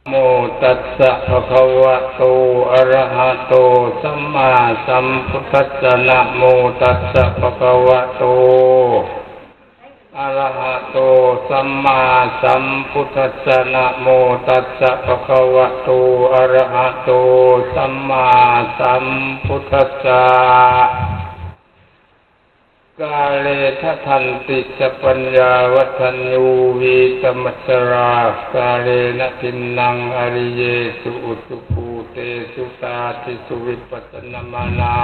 โมตัสสะภะคะวะโต อะระหะโต สัมมาสัมพุทธัสสะ นะโมตัสสะภะคะวะโต อะระหะโต สัมมาสัมพุทธัสสะ นะโมตัสสะภะคะวะโต อะระหะโต สัมมาสัมพุทธัสสะ กาเลทะทันติจะปัญญาวัฒญู วีตมัจจรา กาเลนะทินนัง อริเยสุอุจุภูเตสุ ตาทิสุวิปัสสนมานา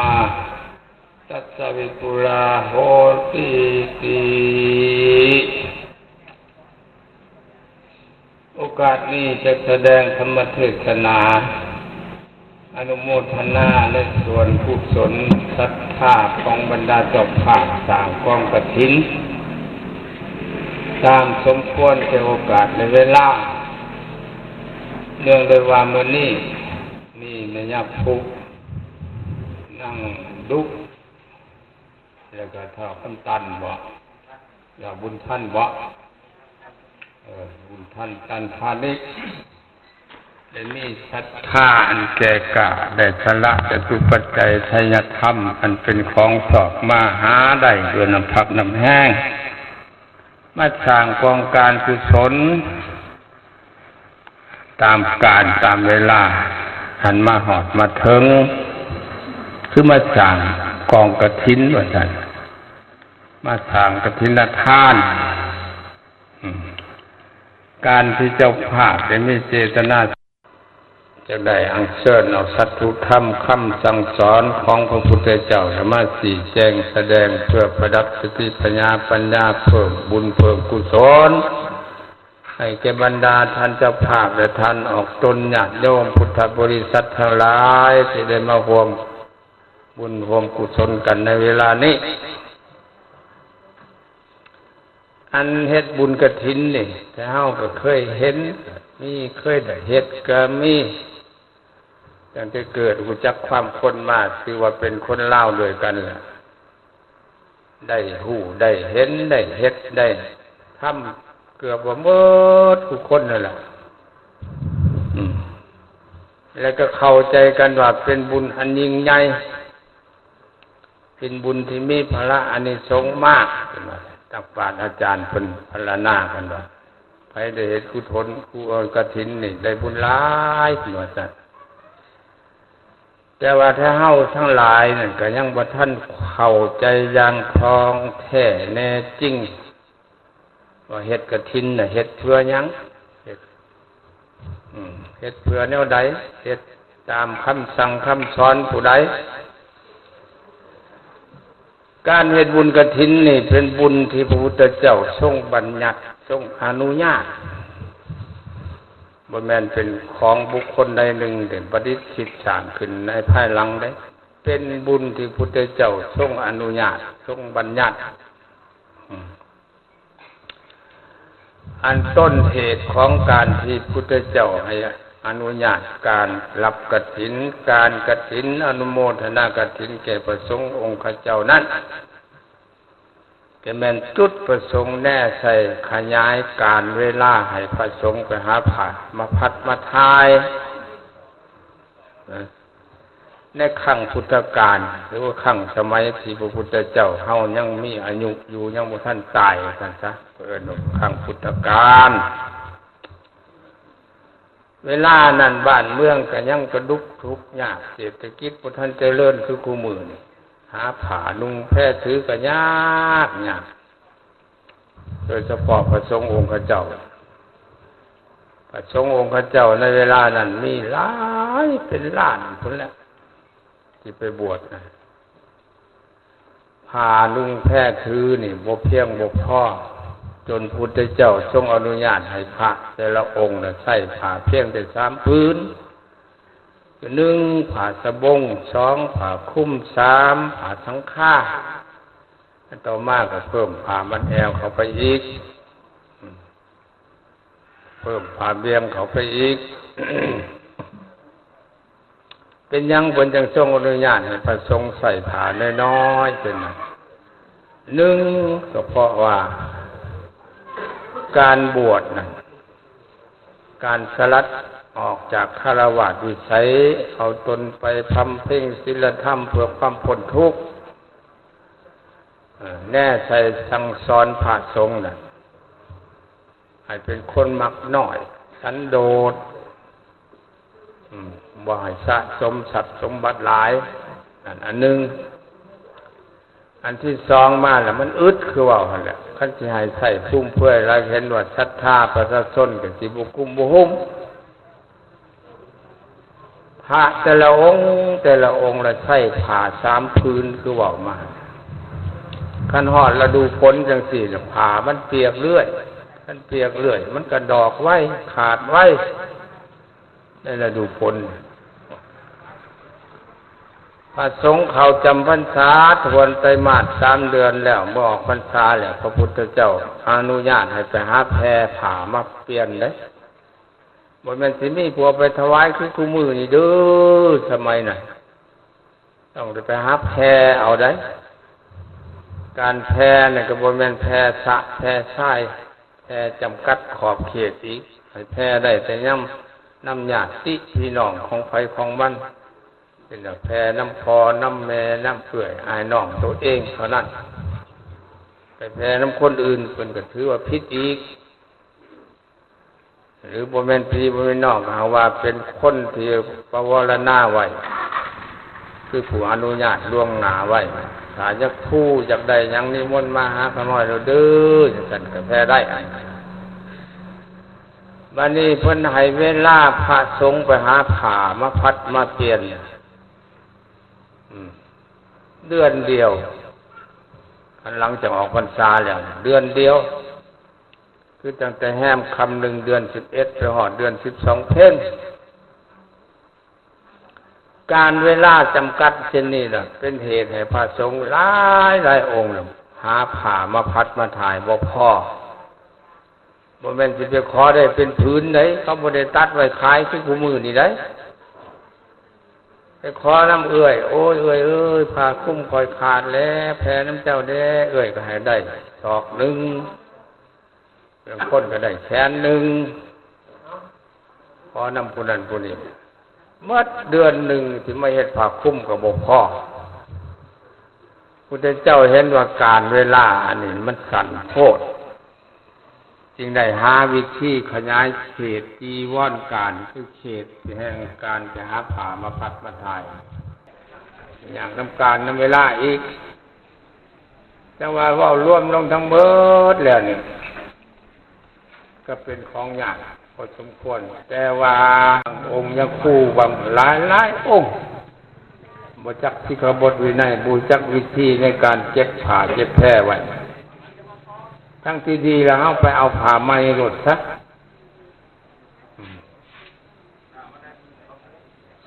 ตัสสะวิปุลาโหติติ โอกาสนี้จะแสดงธรรมเทศนา อนุโมทนาในส่วนกุศลศรัทธาของบรรดาเจ้าภาพสร้างกองกฐิน ตามสมควรแก่โอกาสและเวลา เนื่องด้วยว่ามื้อนี้มีแม่ย่าพุนั่งดุ แล้วก็ท้าวคำตันบ่ ท้าวบุญทันบ่ เออ บุญทัน ตันพาณิชย์ ได้มีศรัทธาอันแก่กล้า ได้สละจตุปัจจัย ไทยธรรมอันเป็นของชอบมาหาได้ด้วยน้ำพักน้ำแฮง มาสร้างกองการกุศล ตามกาลตามเวลา อันมาฮอดมาเถิง คือมาสร้างกองกฐินว่าซั่น มาสร้างกฐินทาน อืม การที่เจ้าภาพได้มีเจตนา จะได้อัญเชิญเอาสัตถุธรรมคำสั่งสอนของพระพุทธเจ้ามาชี้แจงแสดง เพื่อประดับสติปัญญา ปัญญาเพิ่มบุญเพิ่มกุศล ให้แก่บรรดาท่านเจ้าภาพและท่านออกตนญาติโยมพุทธบริษัททั้งหลาย ที่ได้มาร่วมบุญร่วมกุศลกันในเวลานี้ อันเฮ็ดบุญกฐินนี่ แต่เฮาก็เคยเห็น มี เคยได้เฮ็ดก็มี ตั้งแต่เกิดรู้จักความคนมา ถือว่าเป็นคนลาวด้วยกันแหละ ได้รู้ ได้เห็น ได้เฮ็ด ได้ทำ เกือบว่าหมดทุกคนนั่นแหละ อืม แล้วก็เข้าใจกันว่าเป็นบุญอันยิ่งใหญ่ เป็นบุญที่มีพละอานิสงส์มาก ตักบาตรอาจารย์เพิ่นพรรณนากันว่า ไผได้เฮ็ดกุศล กุ เอ่อ กฐินนี่ได้บุญหลาย เพิ่นว่าซั่น แต่ว่าถ้าเฮาทั้งหลายนั่นก็ยังบ่ทันเข้าใจอย่างท่องแท้แน่จริง ว่าเฮ็ดกฐินน่ะเฮ็ดเพื่อหยัง เฮ็ด อืม เฮ็ดเพื่อแนวใด เฮ็ดตามคำสั่งคำสอนผู้ใด การเฮ็ดบุญกฐินนี่เป็นบุญที่พระพุทธเจ้าทรงบัญญัติ ทรงอนุญาต บ่แม่นเป็นของบุคคลใดหนึ่งได้ประดิษฐ์คิดสร้างขึ้นในภายหลังเด้ เป็นบุญที่พุทธเจ้าทรงอนุญาต ทรงบัญญัติ อืม อันต้นเหตุของการที่พุทธเจ้าให้อนุญาตการรับกฐิน การกฐิน อนุโมทนากฐินแก่พระสงฆ์องค์ข้าเจ้านั้น ก็แม่นจุดประสงค์แน่ใส่ขยายการเวลาให้พระสงฆ์ไปหาพระมาพัดมาทาย ในครั้งพุทธกาล หรือว่าครั้งสมัยที่พระพุทธเจ้าเฮายังมีอายุอยู่ ยังบ่ทันตายว่าซั่นซะ เอิ้นว่าครั้งพุทธกาล เวลานั้นบ้านเมืองก็ยังกระดุกทุกข์ยาก เศรษฐกิจบ่ทันเจริญคือคู่มื้อนี้ หาผ้านุ่งแพถือก็ยากยาก โดยเฉพาะพระสงฆ์องค์ข้าเจ้า พระสงฆ์องค์ข้าเจ้าในเวลานั้นมีหลายเป็นล้านพุ้นแหละ ที่ไปบวชนะ ผ้านุ่งแพถือนี่บ่เพียงบ่พอ จนพุทธเจ้าทรงอนุญาตให้พระแต่ละองค์น่ะใส่ผ้าเพียงแต่สามผืน หนึ่ง ผ้าสบง สอง ผ้าคลุม สาม ผ้าสังฆา ต่อมาก็เพิ่มผ้ามัดแอวเข้าไปอีก เพิ่มผ้าเบี่ยงเข้าไปอีก เป็นหยังเพิ่นจึงทรงอนุญาตให้พระสงฆ์ใส่ผ้าน้อยๆ เป็นหยัง หนึ่ง ก็เพราะว่าการบวชน่ะ ການສະຫຼັດອອກຈາກຄາລະວາດວິໄສ ເອົາຕົນໄປບຳເພັນສິນລະທຳເພື່ອຄວາມພົ້ນທຸກ. ເອີ ແນໃສ່ສັ່ງສອນພະສົງນັ້ນ ໃຫ້ເປັນຄົນມັກນ້ອຍ ສັນໂດດ ອືມ ບໍ່ໃຫ້ສະສົມຊັບສົມບັດຫຼາຍ ນັ້ນອັນໜຶ່ງ. ອັນທີສອງມາແລ້ວ ມັນອຶດຄືເວົ້າຫັ້ນແຫຼະ ຄັນຊິໃຫ້ໃຊ້ຟຸມເຟືອຍຫຼາຍ ເຫັນວ່າສັດທາປະຊາຊົນກໍຊິບໍ່ກຸ້ມບໍ່ຫຸ້ມ. ພະແຕ່ລະອົງ ແຕ່ລະອົງລະໃຊ້ຜ້າສາມຜືນຄືເວົ້າມາ ຄັນຮອດລະດູຝົນຈັ່ງຊີ້ລະ ຜ້າມັນປຽກເລື້ອຍ ຄັນປຽກເລື້ອຍ ມັນກະດອກໄວ ຂາດໄວ ໃນລະດູຝົນ. ພະສົງເຂົ້າຈຳພັນສາ ທວນໄຕມາດສາມເດືອນແລ້ວ ເມື່ອອອກພັນສາແລ້ວ ພະພຸດທະເຈົ້າອະນຸຍາດໃຫ້ໄປຫາແຜ່ຜ້າມາປ່ຽນເດ້. ບໍ່ແມ່ນຊິມີຜູ້ເອົາໄປຖວາຍຄືຄູ່ມື້ນີ້ເດີ້ ສະໄໝນັ້ນ ຕ້ອງໄດ້ໄປຫາແຜ່ເອົາໃດ໋. ການແຜ່ນັ້ນກໍບໍ່ແມ່ນແຜ່ຊະແຜ່ຊາຍ ແຜ່ຈຳກັດຂອບເຂດອີກ ໃຫ້ແຜ່ໄດ້ແຕ່ຍາມນຳຍາດຕິພີ່ນ້ອງຂອງໃຜຂອງມັນ ເປັນແຕ່ແຜ່ນຳພໍ່ນຳແມ່ ນຳເອື້ອຍອ້າຍນ້ອງໂຕເອງເທົ່ານັ້ນ. ໄປແຜ່ນຳຄົນອື່ນ ເພິ່ນກໍຖືວ່າຜິດອີກ. ຫຼືບໍ່ແມ່ນພີ່ບໍ່ແມ່ນນ້ອງ ຫາກວ່າເປັນຄົນທີ່ປະວາລະນາໄວ້ ຄືຜູ້ອະນຸຍາດລ່ວງໜ້າໄວ້. ຖ້າຢາກຮູ້ຢາກໄດ້ຫຍັງ ນິມົນມາຫາຂ້ານ້ອຍໂລດເດີ້ ຈັ່ງຊັ້ນກໍແຜ່ໄດ້. ບັດນີ້ເພິ່ນໃຫ້ເວລາພະສົງໄປຫາຜ້າມາພັດມາປ່ຽນ ອືມ ເດືອນດຽວ ຄັນຫຼັງຈາກອອກພັນສາແລ້ວ ເດືອນດຽວ ຄືຕັ້ງແຕ່ແຮມຄ່ຳໜຶ່ງເດືອນສິບເອັດ ໄປຮອດເດືອນສິບສອງເພັນ. ການເວລາຈຳກັດເຊັ່ນນີ້ລະ ເປັນເຫດໃຫ້ພະສົງຫຼາຍໆອົງລະ ຫາຜ້າມາພັດມາຖ່າຍບໍ່ພໍ. ບໍ່ແມ່ນຊິໄປຂໍໄດ້ເປັນຜືນໃດ໋ ເຂົາບໍ່ໄດ້ຕັດໄວ້ຂາຍຄືຄູ່ມື້ນີ້ໃດ໋. ໄປຂໍນຳເອື້ອຍ ໂອ້ຍ ເອື້ອຍເອີຍ ຜ້າຄຸມຂ້ອຍຂາດແລ້ວ ແຜ່ນຳເຈົ້າແດ່. ເອື້ອຍກໍໃຫ້ໄດ້ສອກໜຶ່ງ ບາງຄົນກໍໄດ້ແສນໜຶ່ງ ຂໍນຳຜູ້ນັ້ນຜູ້ນີ້ ໝົດເດືອນໜຶ່ງ ຊິມາເຮັດຜ້າຄຸມກໍບໍ່ພໍ. ພຸດທະເຈົ້າເຫັນວ່າການເວລາອັນນີ້ມັນສັ້ນໂພດ ຈຶ່ງໄດ້ຫາວິທີຂະຫຍາຍເຂດຈີວອນການ ຄືເຂດແຫ່ງການໄປຫາຜ້າມາພັດມາຖ່າຍ ຢ່າງນຳການນຳເວລາອີກ. ຈັ່ງວ່າເວົ້າລວມລົງທັງເບິດແລ້ວນີ້ ກໍເປັນຂອງຍາກພໍສົມຄວນ, ແຕ່ວ່າອົງຍາຄູບາງຫຼາຍໆອົງ ບໍ່ຈັກສິກຂາບົດວິໄນ, ບໍ່ຮູ້ຈັກວິທີໃນການເກັບຜ້າເກັບແພໄວ້. ທາງທີ່ດີລະ ເຮົາໄປເອົາຜ້າໃໝ່ໂລດຊະ.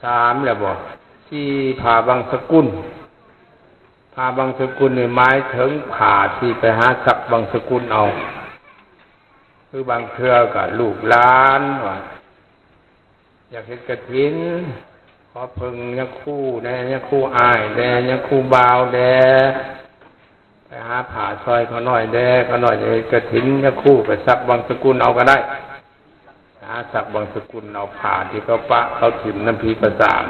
ສາມແລ້ວບໍ? ສີ່ ຜ້າບັງສະກຸນ. ຜ້າບັງສະກຸນນີ້ໝາຍເຖິງຜ້າທີ່ໄປຫາສັກບັງສະກຸນເອົາ. ຄືບາງເທື່ອກໍລູກຫຼານວ່າຢາກເຮັດກະຖິນ ຂໍເພິ່ງຍາຄູແດ່, ຍາຄູອ້າຍແດ່, ຍາຄູບ່າວແດ່, ໄປຫາຜ້າຊ່ອຍຂ້ານ້ອຍແດ່, ຂ້ານ້ອຍຈະເຮັດກະຖິນ, ຍາຄູໄປສັກບັງສະກຸນເອົາກໍໄດ້. ຫາສັກບັງສະກຸນເອົາຜ້າທີ່ເຂົາປະເຂົາຖິ້ມນຳຜີປະສາງ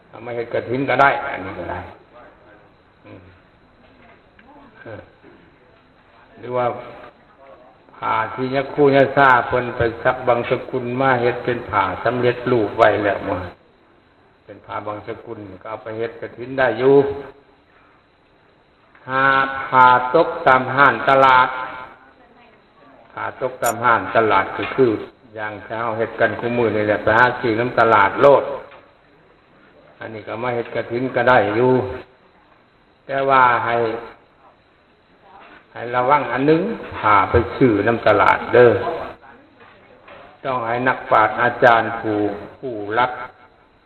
ເອົາມາເຮັດກະຖິນກໍໄດ້, ອັນນີ້ກໍໄດ້. ອືມ ເອີ ຫຼືວ່າຜ້າທີ່ຍາຄູຍາຊາເພິ່ນໄປສັກບັງສະກຸນມາເຮັດເປັນຜ້າສຳເລັດຮູບໄວ້ແລ້ວ ເປັນຜ້າບັງສະກຸນ ກໍເອົາໄປເຮັດກະຖິນໄດ້ຢູ່. ຜ້າ ຜ້າຕົກຕາມຮ້ານຕະຫຼາດ, ຜ້າຕົກຕາມຮ້ານຕະຫຼາດກໍຄືຢ່າງທີ່ເຮົາເຮັດກັນຄູ່ມື້ນີ້ແຫຼະ, ໄປຫາຊື້ນຳຕະຫຼາດໂລດ. ອັນນີ້ກໍມາເຮັດກະຖິນກໍໄດ້ຢູ່, ແຕ່ວ່າໃຫ້ ໃຫ້ລະວັງອັນໜຶ່ງ, ຖ້າໄປຊື້ນຳຕະຫຼາດເດີ້ ຕ້ອງໃຫ້ນັກປາດອາຈານຜູ້ຮູ້ຫຼັກ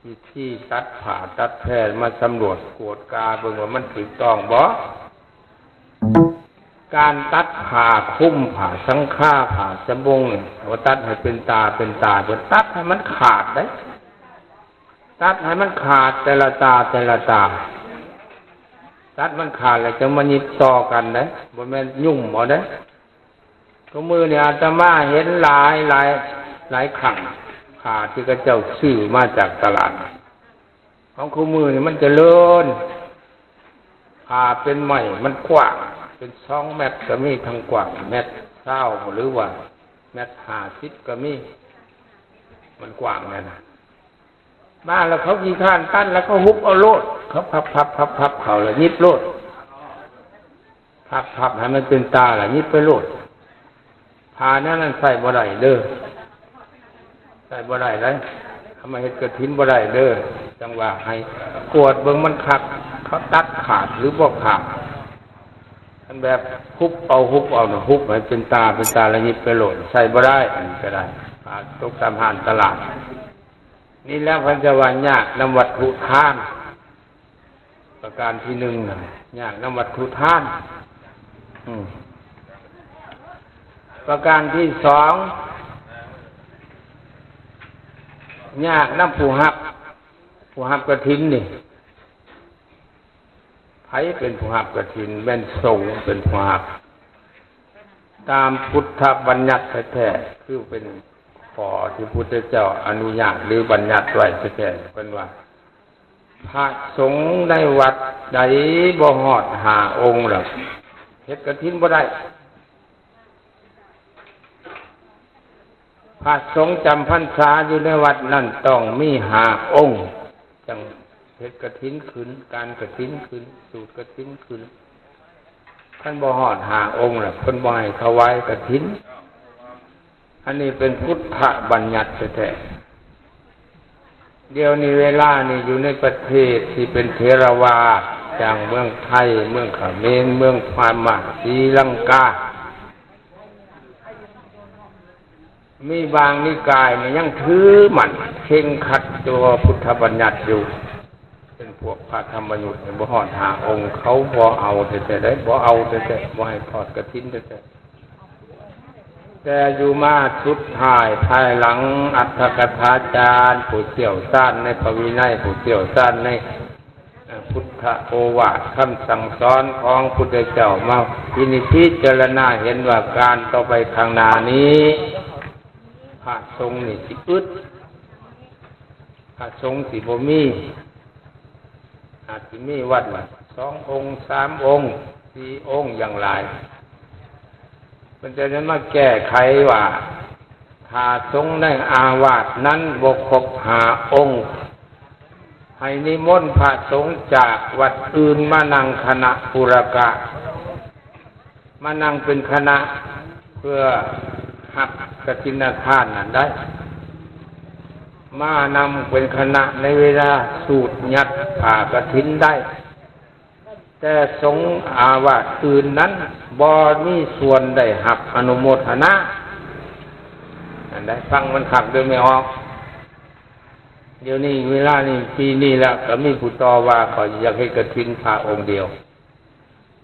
ວິທີຕັດຜ້າຕັດແພມາສຳຫຼວດກວດກາເບິ່ງວ່າມັນຖືກຕ້ອງບໍ່? ການຕັດຜ້າຄຸມ, ຜ້າສັງຄາ, ຜ້າສະບົງນີ້ ບໍ່ຕັດໃຫ້ເປັນຕາເປັນຕາ, ເພິ່ນຕັດໃຫ້ມັນຂາດເດ້. ຕັດໃຫ້ມັນຂາດແຕ່ລະຕາແຕ່ລະຕາ, ຕັດມັນຂາດແລ້ວຈັ່ງມາຫຍິບຕໍ່ກັນເດ້, ບໍ່ແມ່ນຫຍຸ່ມເອົາເດ້. ທຸກມື້ນີ້ອາດຕະມາເຫັນຫຼາຍ, ຫຼາຍ, ຫຼາຍຄັ້ງ ຜ້າທີ່ເຂົາເຈົ້າຊື້ມາຈາກຕະຫຼາດ ຂອງຄູ່ມື້ນີ້ມັນຈະເລີນ ຜ້າເປັນໄມ້ມັນກວ້າງ ເປັນສອງແມັດກໍມີ ທັງກວ້າງແມັດຊາວ ຫຼືວ່າແມັດຫ້າສິບກໍມີ ມັນກວ້າງນັ້ນນະ. ມາແລ້ວເຂົາຂີ້ຄ້ານຕັດ ແລ້ວເຂົາຫຸບເອົາໂລດ ເຂົາພັບໆໆໆເຂົ້າ ແລ້ວຫຍິບໂລດ ພັບໆໃຫ້ມັນເປັນຕາ ແລ້ວຫຍິບໄປໂລດ. ຜ້າແນວນັ້ນໃຊ້ບໍ່ໄດ້ເດີ້ ໃຊ້ບໍ່ໄດ້ເດ້ ເອົາມາເຮັດກະຖິນບໍ່ໄດ້ເດີ້. ຈັ່ງວ່າໃຫ້ກວດເບິ່ງມັນຄັກ ເຂົາຕັດຂາດ ຫຼື ບໍ່ຂາດ. ຄັນແບບຫຸບເອົາ ຫຸບເອົານະ ຫຸບໃຫ້ເປັນຕາເປັນຕາ ແລ້ວຫຍິບໄປໂລດ ໃຊ້ບໍ່ໄດ້. ອັນນີ້ກໍໄດ້ ຜ້າຕົກຕາມຮ້ານຕະຫຼາດ. ນີ້ແຫຼະເພິ່ນຈະວ່າຍາກນຳວັດຖຸທານ. ປະການທີໜຶ່ງນະ ຍາກນຳວັດຖຸທານ. ອືມ ປະການທີສອງ ຍາກນຳຜູ້ຮັບ ຜູ້ຮັບກະຖິນນີ້. ໃຜເປັນຜູ້ຮັບກະຖິນ? ແມ່ນສົງເປັນຜູ້ຮັບ ຕາມພຸດທະບັນຍັດແທ້ໆ ຄືເປັນຂໍ້ທີ່ພຸດທະເຈົ້າອະນຸຍາດ ຫຼື ບັນຍັດໄວ້ແທ້ໆ. ເພິ່ນວ່າ ພະສົງໃນວັດໃດບໍ່ຮອດຫ້າອົງແລ້ວ ເຮັດກະຖິນບໍ່ໄດ້. ພະສົງຈຳພັນສາຢູ່ໃນວັດນັ້ນຕ້ອງມີຫ້າອົງ ຈັ່ງເຮັດກະຖິນຂຶ້ນ ການກະຖິນຂຶ້ນ ສູດກະຖິນຂຶ້ນ. ຄັນບໍ່ຮອດຫ້າອົງແລ້ວ ເພິ່ນບໍ່ໃຫ້ຖວາຍກະຖິນ. ອັນນີ້ເປັນພຸດທະບັນຍັດແທ້ໆ. ດຽວນີ້ເວລານີ້ຢູ່ໃນປະເທດທີ່ເປັນເຖລະວາດ ຢ່າງເມືອງໄທ ເມືອງຂະເໝນ ເມືອງພະມ້າ ສີລັງກາ ມີບາງນິກາຍນີ້ຍັງຖືໝັ້ນເຄັ່ງຄັດຕໍ່ພຸດທະບັນຍັດຢູ່. ເປັນພວກພະທຳມະຍຸດນີ້ບໍ່ຮອດຫ້າອົງ ເຂົາບໍ່ເອົາແທ້ໆເດ້ ບໍ່ເອົາແທ້ໆ ບໍ່ໃຫ້ທອດກະຖິນແທ້ໆ. ແຕ່ຢູ່ມາສຸດທ້າຍ ພາຍຫຼັງອັດຖະກະຖາຈານ ຜູ້ຊ່ຽວຊານໃນພະວິໄນ ຜູ້ຊ່ຽວຊານໃນ ເອີ ພຸດທະໂອວາດ ຄຳສັ່ງສອນຂອງພຸດທະເຈົ້າ ມາພິນິດພິຈາລະນາເຫັນວ່າ ການຕໍ່ໄປຂ້າງໜ້ານີ້ ພະສົງນີ້ຊິອຶດ ພະສົງຊິບໍ່ມີ ອາດຊິມີວັດລະສອງອົງ ສາມອົງ ສີ່ອົງຢ່າງຫຼາຍ. ເພິ່ນຈະໄດ້ມາແກ້ໄຂວ່າ ຖ້າສົງໃນອາວາດນັ້ນບໍ່ຄົບຫ້າອົງ ໃຫ້ນິມົນພະສົງຈາກວັດອື່ນມານັ່ງຄະນະປຸລະກະ ມານັ່ງເປັນຄະນະ ເພື່ອຮັບກະຖິນນະທານນັ້ນໄດ້ ມານຳເປັນຄະນະໃນເວລາສູດຍັດຜ້າກະຖິນໄດ້. ແຕ່ສົງອາວາດອື່ນນັ້ນບໍ່ມີສ່ວນໄດ້ຮັບອະນຸໂມທະນາ. ອັນໃດຟັງມັນຄັກເດີ້ແມ່ອອກ. ດຽວນີ້ເວລານີ້ ປີນີ້ລະ ກໍມີຜູ້ຕໍ່ວ່າ ຂ້ອຍຢາກເຮັດກະຖິນພະອົງດຽວ.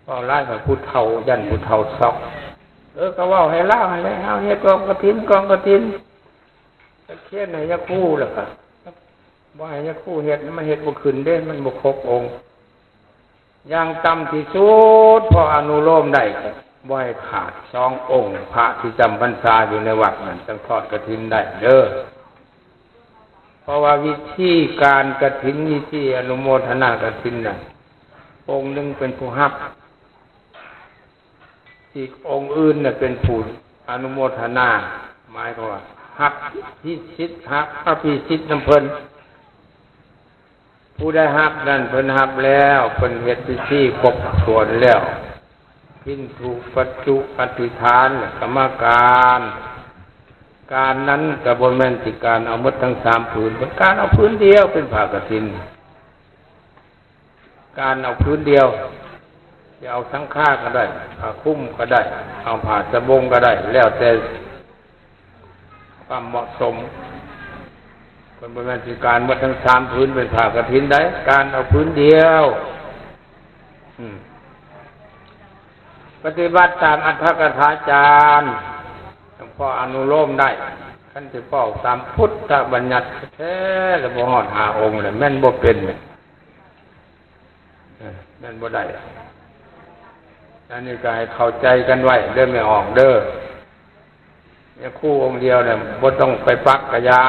ເວົ້າຫຼາຍໃຫ້ຜູ້ເຖົ້າ ຢ້ານຜູ້ເຖົ້າຊອກ. ເອີ ກໍເວົ້າໃຫ້ລາວຫັ້ນແຫຼະ ເຮົາເຮັດກອງກະຖິນ ກອງກະຖິນ ກະຂຽນໃຫ້ຍາຄູ ແລ້ວກໍບໍ່ໃຫ້ຍາຄູເຮັດ ມັນເຮັດບໍ່ຂຶ້ນເດ້ ມັນບໍ່ຄົບອົງ. ຢ່າງຕ່ຳທີ່ສຸດ ພໍອະນຸໂລມໄດ້ ກໍບໍ່ໃຫ້ຂາດສອງອົງ ພະທີ່ຈຳພັນສາຢູ່ໃນວັດນັ້ນ ຈັ່ງທອດກະຖິນໄດ້ເດີ້. ເພາະວ່າວິທີການກະຖິນ ວິທີອະນຸໂມທະນາກະຖິນນັ້ນ ອົງໜຶ່ງເປັນຜູ້ຮັບ ອີກອົງອື່ນນະເປັນຜູ້ອະນຸໂມທະນາ ໝາຍຄວາມວ່າຮັບພິສິດ ຮັບອະພິສິດນຳເພິ່ນ. ຜູ້ໃດຮັບນັ້ນເພິ່ນຮັບແລ້ວ ເພິ່ນເຮັດພິທີຄົບຖ້ວນແລ້ວ ພິນທຸປັດຈຸອະທິຖານ ກຳມະການ ການນັ້ນກໍບໍ່ແມ່ນຊິການເອົາໝົດທັງສາມຜືນ ເພິ່ນການເອົາຜືນດຽວເປັນຜ້າກະຖິນ. ການເອົາຜືນດຽວ ຈະເອົາສັງຄາກໍໄດ້ ຜ້າຄຸມກໍໄດ້ ເອົາຜ້າສະບົງກໍໄດ້ ແລ້ວແຕ່ຄວາມເໝາະສົມ. ເພິ່ນບໍ່ແມ່ນຊິການໝົດທັງສາມຜືນເປັນຜ້າກະຖິນໃດ ການເອົາຜືນດຽວ. ອືມ ປະຕິບັດຕາມອັດຖະກະຖາຈານ ຈັ່ງພໍອະນຸໂລມໄດ້. ຄັນຊິເວົ້າຕາມພຸດທະບັນຍັດແທ້ໆ ແລ້ວບໍ່ຮອດຫ້າອົງ ແລ້ວແມ່ນບໍ່ເປັນ. ເອີ ແມ່ນບໍ່ໄດ້. ອັນນີ້ກໍໃຫ້ເຂົ້າໃຈກັນໄວ້ເດີ້ແມ່ອອກເດີ້. ຍາຄູອົງດຽວນັ້ນ ບໍ່ຕ້ອງໄປປັກກະຢ່າ,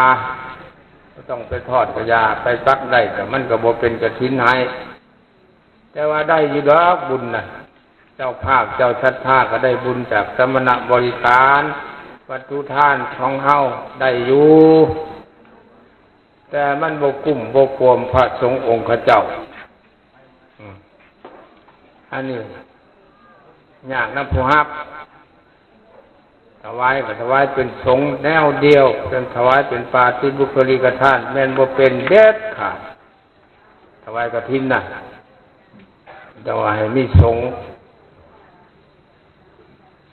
ບໍ່ຕ້ອງໄປທອດກະຢ່າ, ໄປປັກໄດ້ກໍ ມັນກໍບໍ່ເປັນກະຖິນໃຫ້. ແຕ່ວ່າໄດ້ຢູ່ດອກບຸນນະ, ເຈົ້າພາບເຈົ້າສັດທາກໍໄດ້ບຸນຈາກສະມະນະບໍລິການ, ວັດຖຸທານຂອງເຮົາໄດ້ຢູ່, ແຕ່ມັນບໍ່ກຸ້ມບໍ່ກວມພະສົງອົງຄະເຈົ້າ. ອືມ ອັນນີ້ຍາກນຳຜູ້ຮັບ. ຖວາຍກໍຖວາຍເປັນສົງແນວດຽວ, ເປັນ ຖວາຍເປັນປາຕິບຸກຄະລິກະທານ ແມ່ນບໍ່ເປັນເດັດຂາດ. ຖວາຍກະຖິນນະ ແຕ່ວ່າໃຫ້ມີສົງ,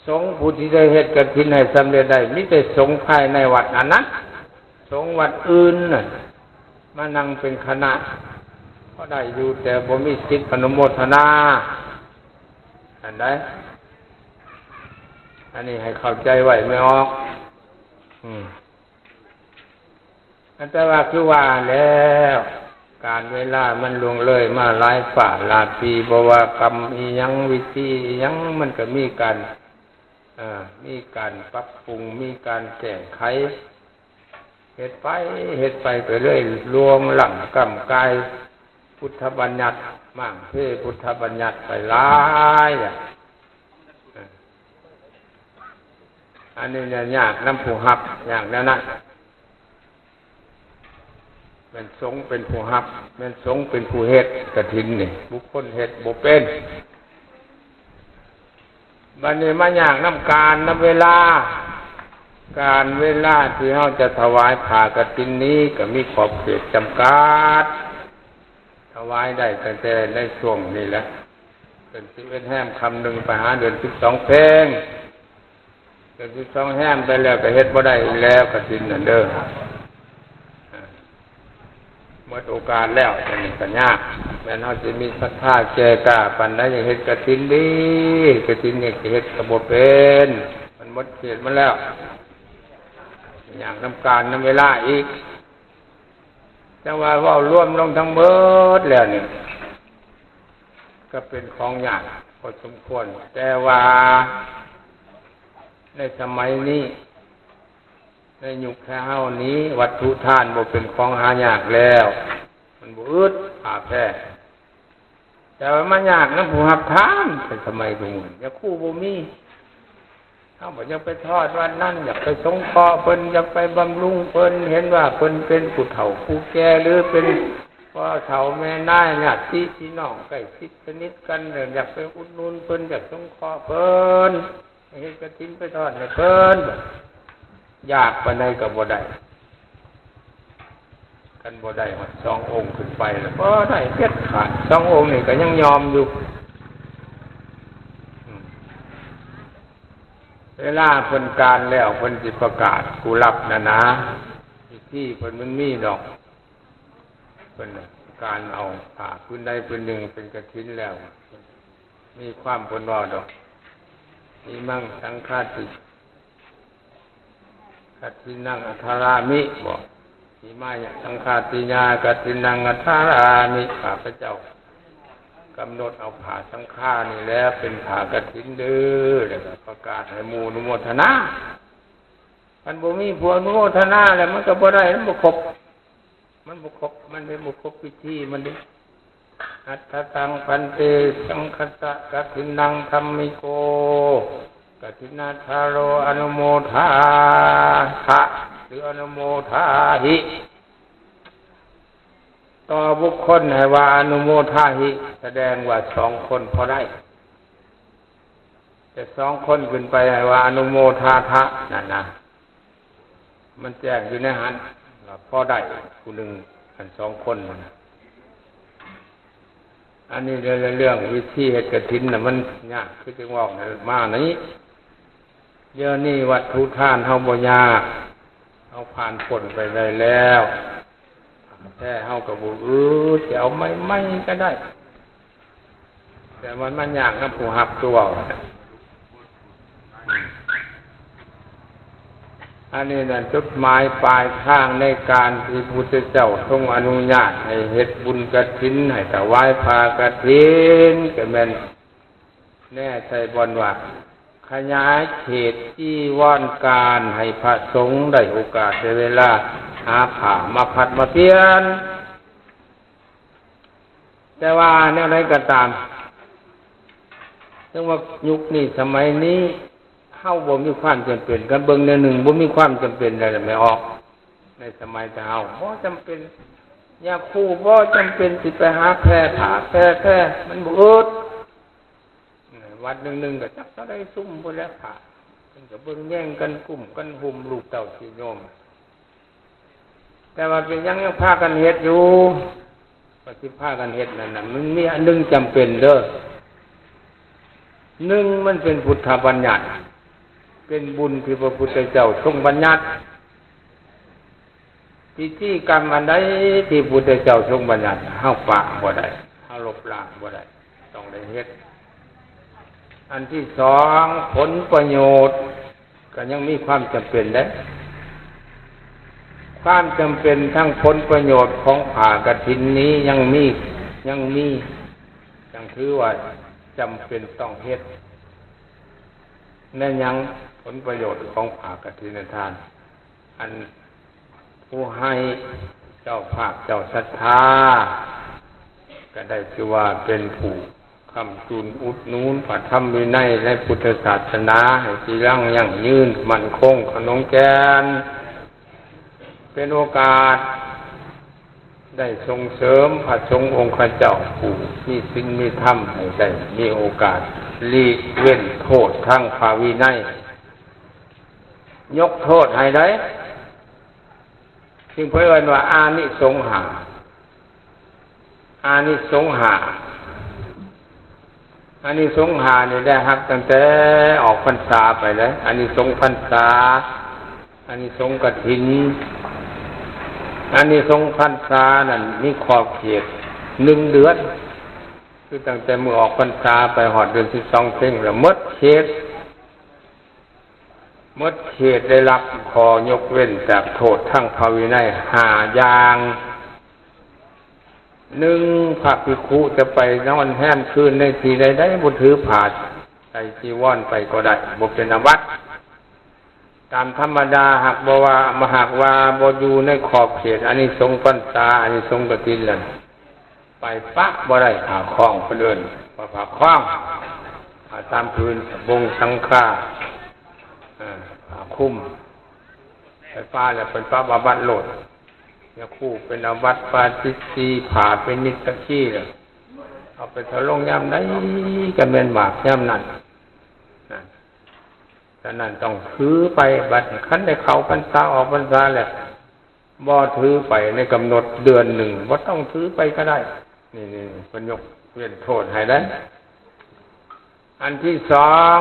ສົງຜູ້ທີ່ໄດ້ເຮັດກະຖິນໃຫ້ສຳເລັດໄດ້ ມີແຕ່ສົງພາຍໃນວັດນັ້ນນະ. ສົງວັດອື່ນນະ ມານັ່ງເປັນຄະນະກໍໄດ້ຢູ່, ແຕ່ບໍ່ມີສິດອະນຸໂມທະນາ. ອັນໃດ? ອັນນີ້ໃຫ້ເຂົ້າໃຈໄວ້ແມ່ອອກ. ອືມ ອັນແຕ່ວ່າຄືວ່າແລ້ວ, ການເວລາມັນລ່ວງເລີຍມາຫຼາຍຟ້າຫຼາຍປີ, ບໍ່ວ່າກຳອີ່ຫຍັງ, ວິທີອີ່ຫຍັງ, ມັນກໍມີການ, ເອີ, ມີການປັບປຸງ, ມີການແກ້ໄຂ. ເຮັດໄປ ເຮັດໄປ ໄປເລື້ອຍ, ລວງລ້ຳກ້ຳກາຍພຸດທະບັນຍັດ, ມ້າງເພພຸດທະບັນຍັດໄປຫຼາຍ. ອັນນີ້ແຫຼະຍາກນຳຜູ້ຮັບ, ຍາກແນວນັ້ນ. ແມ່ນສົງເປັນຜູ້ຮັບ, ແມ່ນສົງເປັນຜູ້ເຮັດກະຖິນນີ້, ບຸກຄົນເຮັດບໍ່ເປັນ. ບັດນີ້ມາຍາກນຳການນຳເວລາ. ການເວລາທີ່ເຮົາຈະຖວາຍຜ້າກະຖິນນີ້ກໍມີຂອບເຂດຈຳກັດ. ຖວາຍໄດ້ຕັ້ງແຕ່ໃນຊ່ວງນີ້ແຫຼະ, ເດືອນສິບເອັດແຮມຄ່ຳໜຶ່ງໄປຫາເດືອນສິບສອງເພັງ. ເດືອນສິບສອງແຮມໄປແລ້ວກໍເຮັດບໍ່ໄດ້ອີກແລ້ວ ກະຖິນນັ້ນເດີ. ໝົດໂອກາດແລ້ວ, ອັນນີ້ກໍຍາກ. ແມ່ນເຮົາຊິມີສັດທາແກ່ກ້າປານໃດ ເຮັດກະຖິນດີ, ກະຖິນນີ້ເຮັດກໍບໍ່ເປັນ, ມັນໝົດເຂດມັນແລ້ວ. ຍາກນຳການນຳເວລາອີກ. ຈັ່ງວ່າເວົ້າລວມລົງທັງໝົດແລ້ວນີ້ ກໍເປັນຂອງຍາກພໍສົມຄວນ, ແຕ່ວ່າໃນສະໄໝນີ້ ໃນຍຸກແທ້ເຮົານີ້ ວັດຖຸທານບໍ່ເປັນຂອງຫາຍາກແລ້ວ, ມັນບໍ່ອຶດຜ້າແພ. ແຕ່ວ່າມັນຍາກນຳຜູ້ຮັບທານ, ໃນສະໄໝທຸກມື້ນີ້ຍາຄູບໍ່ມີ, ເຮົາບໍ່ຢາກໄປທອດວັດນັ້ນ, ຢາກໄປສົງເຄາະເພິ່ນ, ຢາກໄປບຳລຸງເພິ່ນ, ເຫັນວ່າເພິ່ນເປັນຜູ້ເຖົ້າຜູ້ແກ່ ຫຼື ເປັນພໍ່ເຖົ້າແມ່ນາຍ ຍາດຕິພີ່ນ້ອງໃກ້ຊິດສະໜິດກັນ, ຢາກໄປອຸດໜູນເພິ່ນ, ຢາກສົງເຄາະເພິ່ນ. ເຮັດກະຖິນໄປທອດໃຫ້ເພິ່ນ, ຢາກປານໃດກໍບໍ່ໄດ້. ຄັນບໍ່ໄດ້ຮອດສອງອົງຂຶ້ນໄປແລ້ວ ບໍ່ໄດ້ເດັດຂາດ. ສອງອົງນີ້ກໍຍັງຍອມຢູ່. ເວລາເພິ່ນການແລ້ວ ເພິ່ນຊິປະກາດຜູ້ຮັບນັ້ນນະ, ພິທີເພິ່ນມັນມີດອກ. ເພິ່ນການເອົາຜ້າພື້ນໃດພື້ນໜຶ່ງເປັນກະຖິນແລ້ວ ມີຄວາມເພິ່ນເວົ້າດອກ, ອິມັງສັງຄາຕິ ກະຖິນນັງອັດຖາຣາມິ ບໍ, ອິມາຍະສັງຄາຕິຍາ ກະຖິນນັງອັດຖາຣາມິ, ຂ້າພະເຈົ້າກຳນົດເອົາຜ້າສັງຄານີ້ແຫຼະເປັນຜ້າກະຖິນເດີ, ແລ້ວກໍປະກາດໃຫ້ໝູ່ອະນຸໂມທະນາ. ຄັນບໍ່ມີຜູ້ອະນຸໂມທະນາແລ້ວ ມັນກໍບໍ່ໄດ້, ມັນບໍ່ຄົບ. ມັນບໍ່ຄົບ, ມັນເຮັດບໍ່ຄົບພິທີມັນເດ້. ອັດຖະຕັງພັນເຕ ສັງຄັດສະ ກະຖິນນັງທຳມິໂກ ກະຖິນນາທາໂຣ ອະນຸໂມທາທະ ຫຼື ອະນຸໂມທາຫິ. ຕໍ່ບຸກຄົນໃຫ້ວ່າ ອະນຸໂມທາຫິ ສະແດງວ່າສອງຄົນພໍໄດ້. ແຕ່ສອງຄົນຂຶ້ນໄປໃຫ້ວ່າ ອະນຸໂມທາທະ ນັ້ນນະ, ມັນແຈ້ງຢູ່ໃນຫັ້ນວ່າພໍໄດ້ຜູ້ໜຶ່ງ ອັນສອງຄົນນັ້ນນະ. ອັນນີ້ເລື່ອງ ເລື່ອງວິທີເຮັດກະຖິນນະ ມັນຍາກ ຄືຈຶ່ງເວົ້າມານີ້. ດຽວນີ້ວັດຖຸທານເຮົາບໍ່ຍາກ, ເຮົາຜ່ານພົ້ນໄປໄດ້ແລ້ວ. ແທ້ເຮົາກໍບໍ່ອຶດ, ຈະເອົາໃໝ່ໆກໍໄດ້, ແຕ່ມັນມາຍາກນຳຜູ້ຮັບ ຄືເວົ້າ. ອັນນີ້ນັ້ນ ຈຸດໝາຍປາຍທາງໃນການທີ່ພະພຸດທະເຈົ້າຊົງອະນຸຍາດໃຫ້ເຮັດບຸນກະຖິນ, ໃຫ້ຖວາຍຜ້າກະຖິນ, ກໍແມ່ນແນໃສ່ບ່ອນວ່າ ຂະຫຍາຍເຂດຈີວອນການໃຫ້ພະສົງໄດ້ໂອກາດໄດ້ເວລາຫາຜ້າມາພັດມາປ່ຽນ. ແຕ່ວ່າແນວໃດກໍຕາມ, ເຖິງວ່າຍຸກນີ້ສະໄໝນີ້ເຮົາບໍ່ມີຄວາມຈຳເປັນ, ຄັນເບິ່ງແນວໜຶ່ງບໍ່ມີຄວາມຈຳເປັນແລ້ວແມ່ອອກ ໃນສະໄໝແຕ່ເຮົາບໍ່ຈຳເປັນ ຍາຄູບໍ່ຈຳເປັນຊິໄປຫາແຜ່ຜ້າແຜ່ແພ ມັນບໍ່ອຶດ. ວັດໜຶ່ງໆກໍຈັກເທົ່າໃດຊຸມພຸ້ນແຫຼະ ພະເພິ່ນກໍເບິ່ງແຍງກັນ ກຸ້ມກັນຫຸ້ມລູກເຕົ້າຊິໂຍມ. ແຕ່ວ່າເປັນຫຍັງຍັງພາກັນເຮັດຢູ່? ກໍຊິພາກັນເຮັດນັ້ນນະ ມັນມີອັນໜຶ່ງຈຳເປັນເດີ້. ໜຶ່ງ ມັນເປັນພຸດທະບັນຍັດ, ເປັນບຸນທີ່ພະພຸດທະເຈົ້າຊົງບັນຍັດ. ພິທີກຳອັນໃດທີ່ພຸດທະເຈົ້າຊົງບັນຍັດ ເຮົາປະບໍ່ໄດ້ ເຮົາລົບລ້າງບໍ່ໄດ້ ຕ້ອງໄດ້ເຮັດ. ອັນທີສອງ ຜົນປະໂຫຍດກໍຍັງມີຄວາມຈຳເປັນເດ້. ຄວາມຈຳເປັນທັງຜົນປະໂຫຍດຂອງຜ້າກະຖິນນີ້ຍັງມີ ຍັງມີ ຍັງຖືວ່າຈຳເປັນຕ້ອງເຮັດ. ແມ່ນຫຍັງ? ຜົນປະໂຫຍດຂອງຜ້າກະຖິນນະທ່ານ ອັນຜູ້ໃຫ້ ເຈົ້າພາບເຈົ້າສັດທາ ກໍໄດ້ຊື່ວ່າເປັນຜູ້ຄ້ຳຈຸນອຸດໜູນພະທຳວິໄນໃນພຸດທະສາສະໜາໃຫ້ຈີລັງຢັ້ງຢືນໝັ້ນຄົງຂະໜົງແກ່ນ. ເປັນໂອກາດໄດ້ສົ່ງເສີມພະສົງອົງຄະເຈົ້າຜູ້ມີສິນມີທຳ ໃຫ້ໄດ້ມີໂອກາດຫຼີກເວັ້ນໂທດທາງພະວິໄນ, ຍົກໂທດໃຫ້ໄດ້. ຈຶ່ງເພິ່ນເອີ້ນວ່າອານິສົງຫ້າ ອານິສົງຫ້າ ອານິສົງຫ້ານີ້ໄດ້ຮັບຕັ້ງແຕ່ອອກພັນສາໄປເລີຍ. ອານິສົງພັນສາ, ອານິສົງກະຖິນ. ອານິສົງພັນສານັ້ນມີຂອບເຂດໜຶ່ງເດືອນ, ຄືຕັ້ງແຕ່ມື້ອອກພັນສາໄປຮອດເດືອນສິບສອງເພັງ ແລ້ວໝົດເຂດ. ໝົດເຂດໄດ້ຮັບຂໍ້ຍົກເວັ້ນຈາກໂທດທາງພະວິໄນຫ້າຢ່າງ. ໜຶ່ງ ພະພິກຂຸຈະໄປນອນແຮມຄືນໃນທີ່ໃດໆ ບໍ່ຖືຜ້າໄຕຈີວອນໄປກໍໄດ້ ບໍ່ເປັນອາບັດ. ຕາມທຳມະດາ ຫາກບໍ່ວ່າ ຫາກວ່າບໍ່ຢູ່ໃນຂອບເຂດອານິສົງພັນສາ ອານິສົງກະຖິນນັ້ນ ໄປປະບໍ່ໄດ້ຜ້າຄອງ, ເພິ່ນເອີ້ນວ່າຜ້າຄອງ, ຜ້າສາມຜືນ, ສະບົງ, ສັງຄາ, ເອີ ຜ້າຄຸມ, ໄປປະແລ້ວເພິ່ນປັບອາບັດໂລດ. ຍາຄູເປັນອາບັດປາຈິດສີ, ຜ້າເປັນນິດຕະຄີ, ແລ້ວເອົາໄປຖະລົງຍາມໃດກໍແມ່ນບາບຍາມນັ້ນນະ. ສະນັ້ນຕ້ອງຖືໄປ. ບັດນີ້ຄັນໄດ້ເຂົ້າພັນສາອອກພັນສາແລ້ວ ບໍ່ຖືໄປໃນກຳນົດເດືອນໜຶ່ງ ບໍ່ຕ້ອງຖືໄປກໍໄດ້. ນີ້ ນີ້ເພິ່ນຍົກເວັ້ນໂທດໃຫ້ໄດ້. ອັນທີສອງ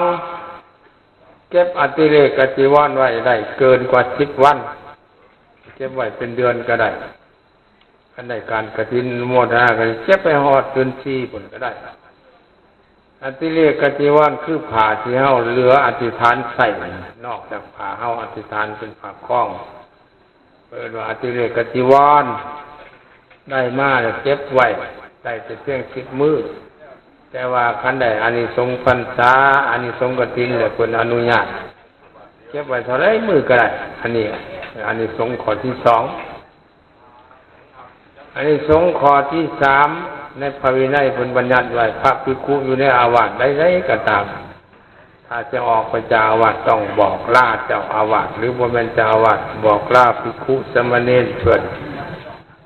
ເກັບອະຕິເລກກະຈີວອນໄວ້ໄດ້ເກີນກວ່າສິບວັນ, ເກັບໄວ້ເປັນເດືອນກໍໄດ້. ຄັນໄດ້ການກະຖິນອະນຸໂມທະນາ ກໍເກັບໄປຮອດເດືອນສີ່ພຸ້ນກໍໄດ້. ອະຕິເລກກະຈີວອນ ຄືຜ້າທີ່ເຮົາເຫຼືອອະທິຖານໃຊ້ ນອກຈາກຜ້າເຮົາອະທິຖານເປັນຜ້າຄອງ ເອີ້ນວ່າອະຕິເລກກະຈີວອນ. ໄດ້ມາແລ້ວເກັບໄວ້ໄດ້ແຕ່ພຽງສິບມື້, ແຕ່ວ່າຄັນໄດ້ອານິສົງພັນສາ ອານິສົງກະຖິນ ແລ້ວເພິ່ນອະນຸຍາດເກັບໄວ້ເທົ່າໃດມື້ກໍໄດ້. ອັນນີ້ອານິສົງຂໍ້ທີສອງ. ອານິສົງຂໍ້ທີສາມ ໃນພະວິໄນເພິ່ນບັນຍັດໄວ້ ພະພິກຂຸຢູ່ໃນອາວາດໃດໆກໍຕາມ ຖ້າຈະອອກໄປຈາກອາວາດຕ້ອງບອກລາເຈົ້າອາວາດ ຫຼື ບໍ່ແມ່ນເຈົ້າອາວາດ ບອກລາພິກຂຸສາມະເນນເພື່ອນ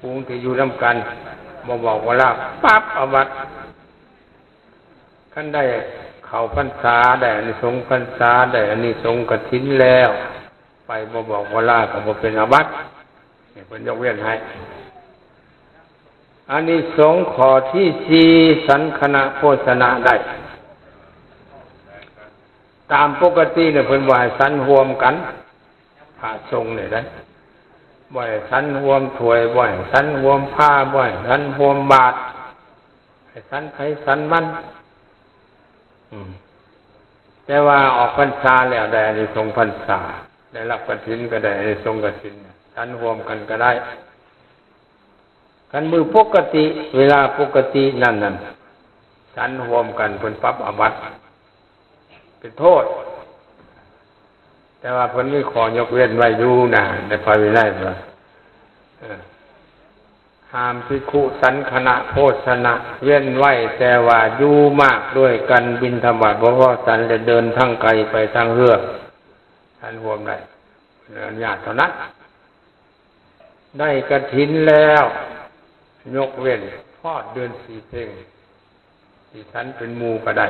ຝູງທີ່ຢູ່ນຳກັນ, ບໍ່ບອກວ່າລາປັບອາບັດ. ຄັນໄດ້ເຂົ້າພັນສາ ໄດ້ອານິສົງພັນສາ ໄດ້ອານິສົງກະຖິນແລ້ວ ໄປບໍ່ບອກບໍ່ລາກໍບໍ່ເປັນອາບັດ. ນີ້ເພິ່ນຍົກເວັ້ນໃຫ້. ອານິສົງຂໍ້ທີສີ່ ສັນຄະນະໂພຊະນະໄດ້. ຕາມປົກກະຕິນີ້ເພິ່ນບໍ່ໃຫ້ສັນຮ່ວມກັນ ພະສົງນີ້ໄດ໋, ບໍ່ໃຫ້ສັນຮ່ວມຖ້ວຍ, ບໍ່ໃຫ້ສັນຮ່ວມພາ, ບໍ່ໃຫ້ສັນຮ່ວມບາດ, ໃຫ້ສັນໃຜສັນມັນ. ອືມ ແຕ່ວ່າອອກພັນສາແລ້ວໄດ້ອານິສົງພັນສາ, ໄດ້ຮັບກະຖິນກໍໄດ້ອານິສົງກະຖິນ, ສັນຮ່ວມກັນກໍໄດ້. ຄັນມື້ປົກກະຕິ ເວລາປົກກະຕິນັ້ນນັ້ນ ສັນຮ່ວມກັນເພິ່ນປັບອາບັດ ເປັນໂທດ. ແຕ່ວ່າເພິ່ນມີຂໍ້ຍົກເວັ້ນໄວ້ຢູ່ນະ ໃນພະວິໄນວ່າ ເອີ ຫ້າມພິກຂຸສັນຄະນະໂພຊະນະ ເວັ້ນໄວ້ແຕ່ວ່າຢູ່ໝາກດ້ວຍກັນ ບິນທະບາດບໍ່ພໍສັນ ແລະເດີນທາງໄກໄປທາງເຮືອ ສັນຮ່ວມໄດ້ ອະນຸຍາດເທົ່ານັ້ນ. ໄດ້ກະຖິນແລ້ວ ຍົກເວັ້ນຮອດເດືອນສີ່ເພັງ ຊິສັນເປັນໝູ່ກໍໄດ້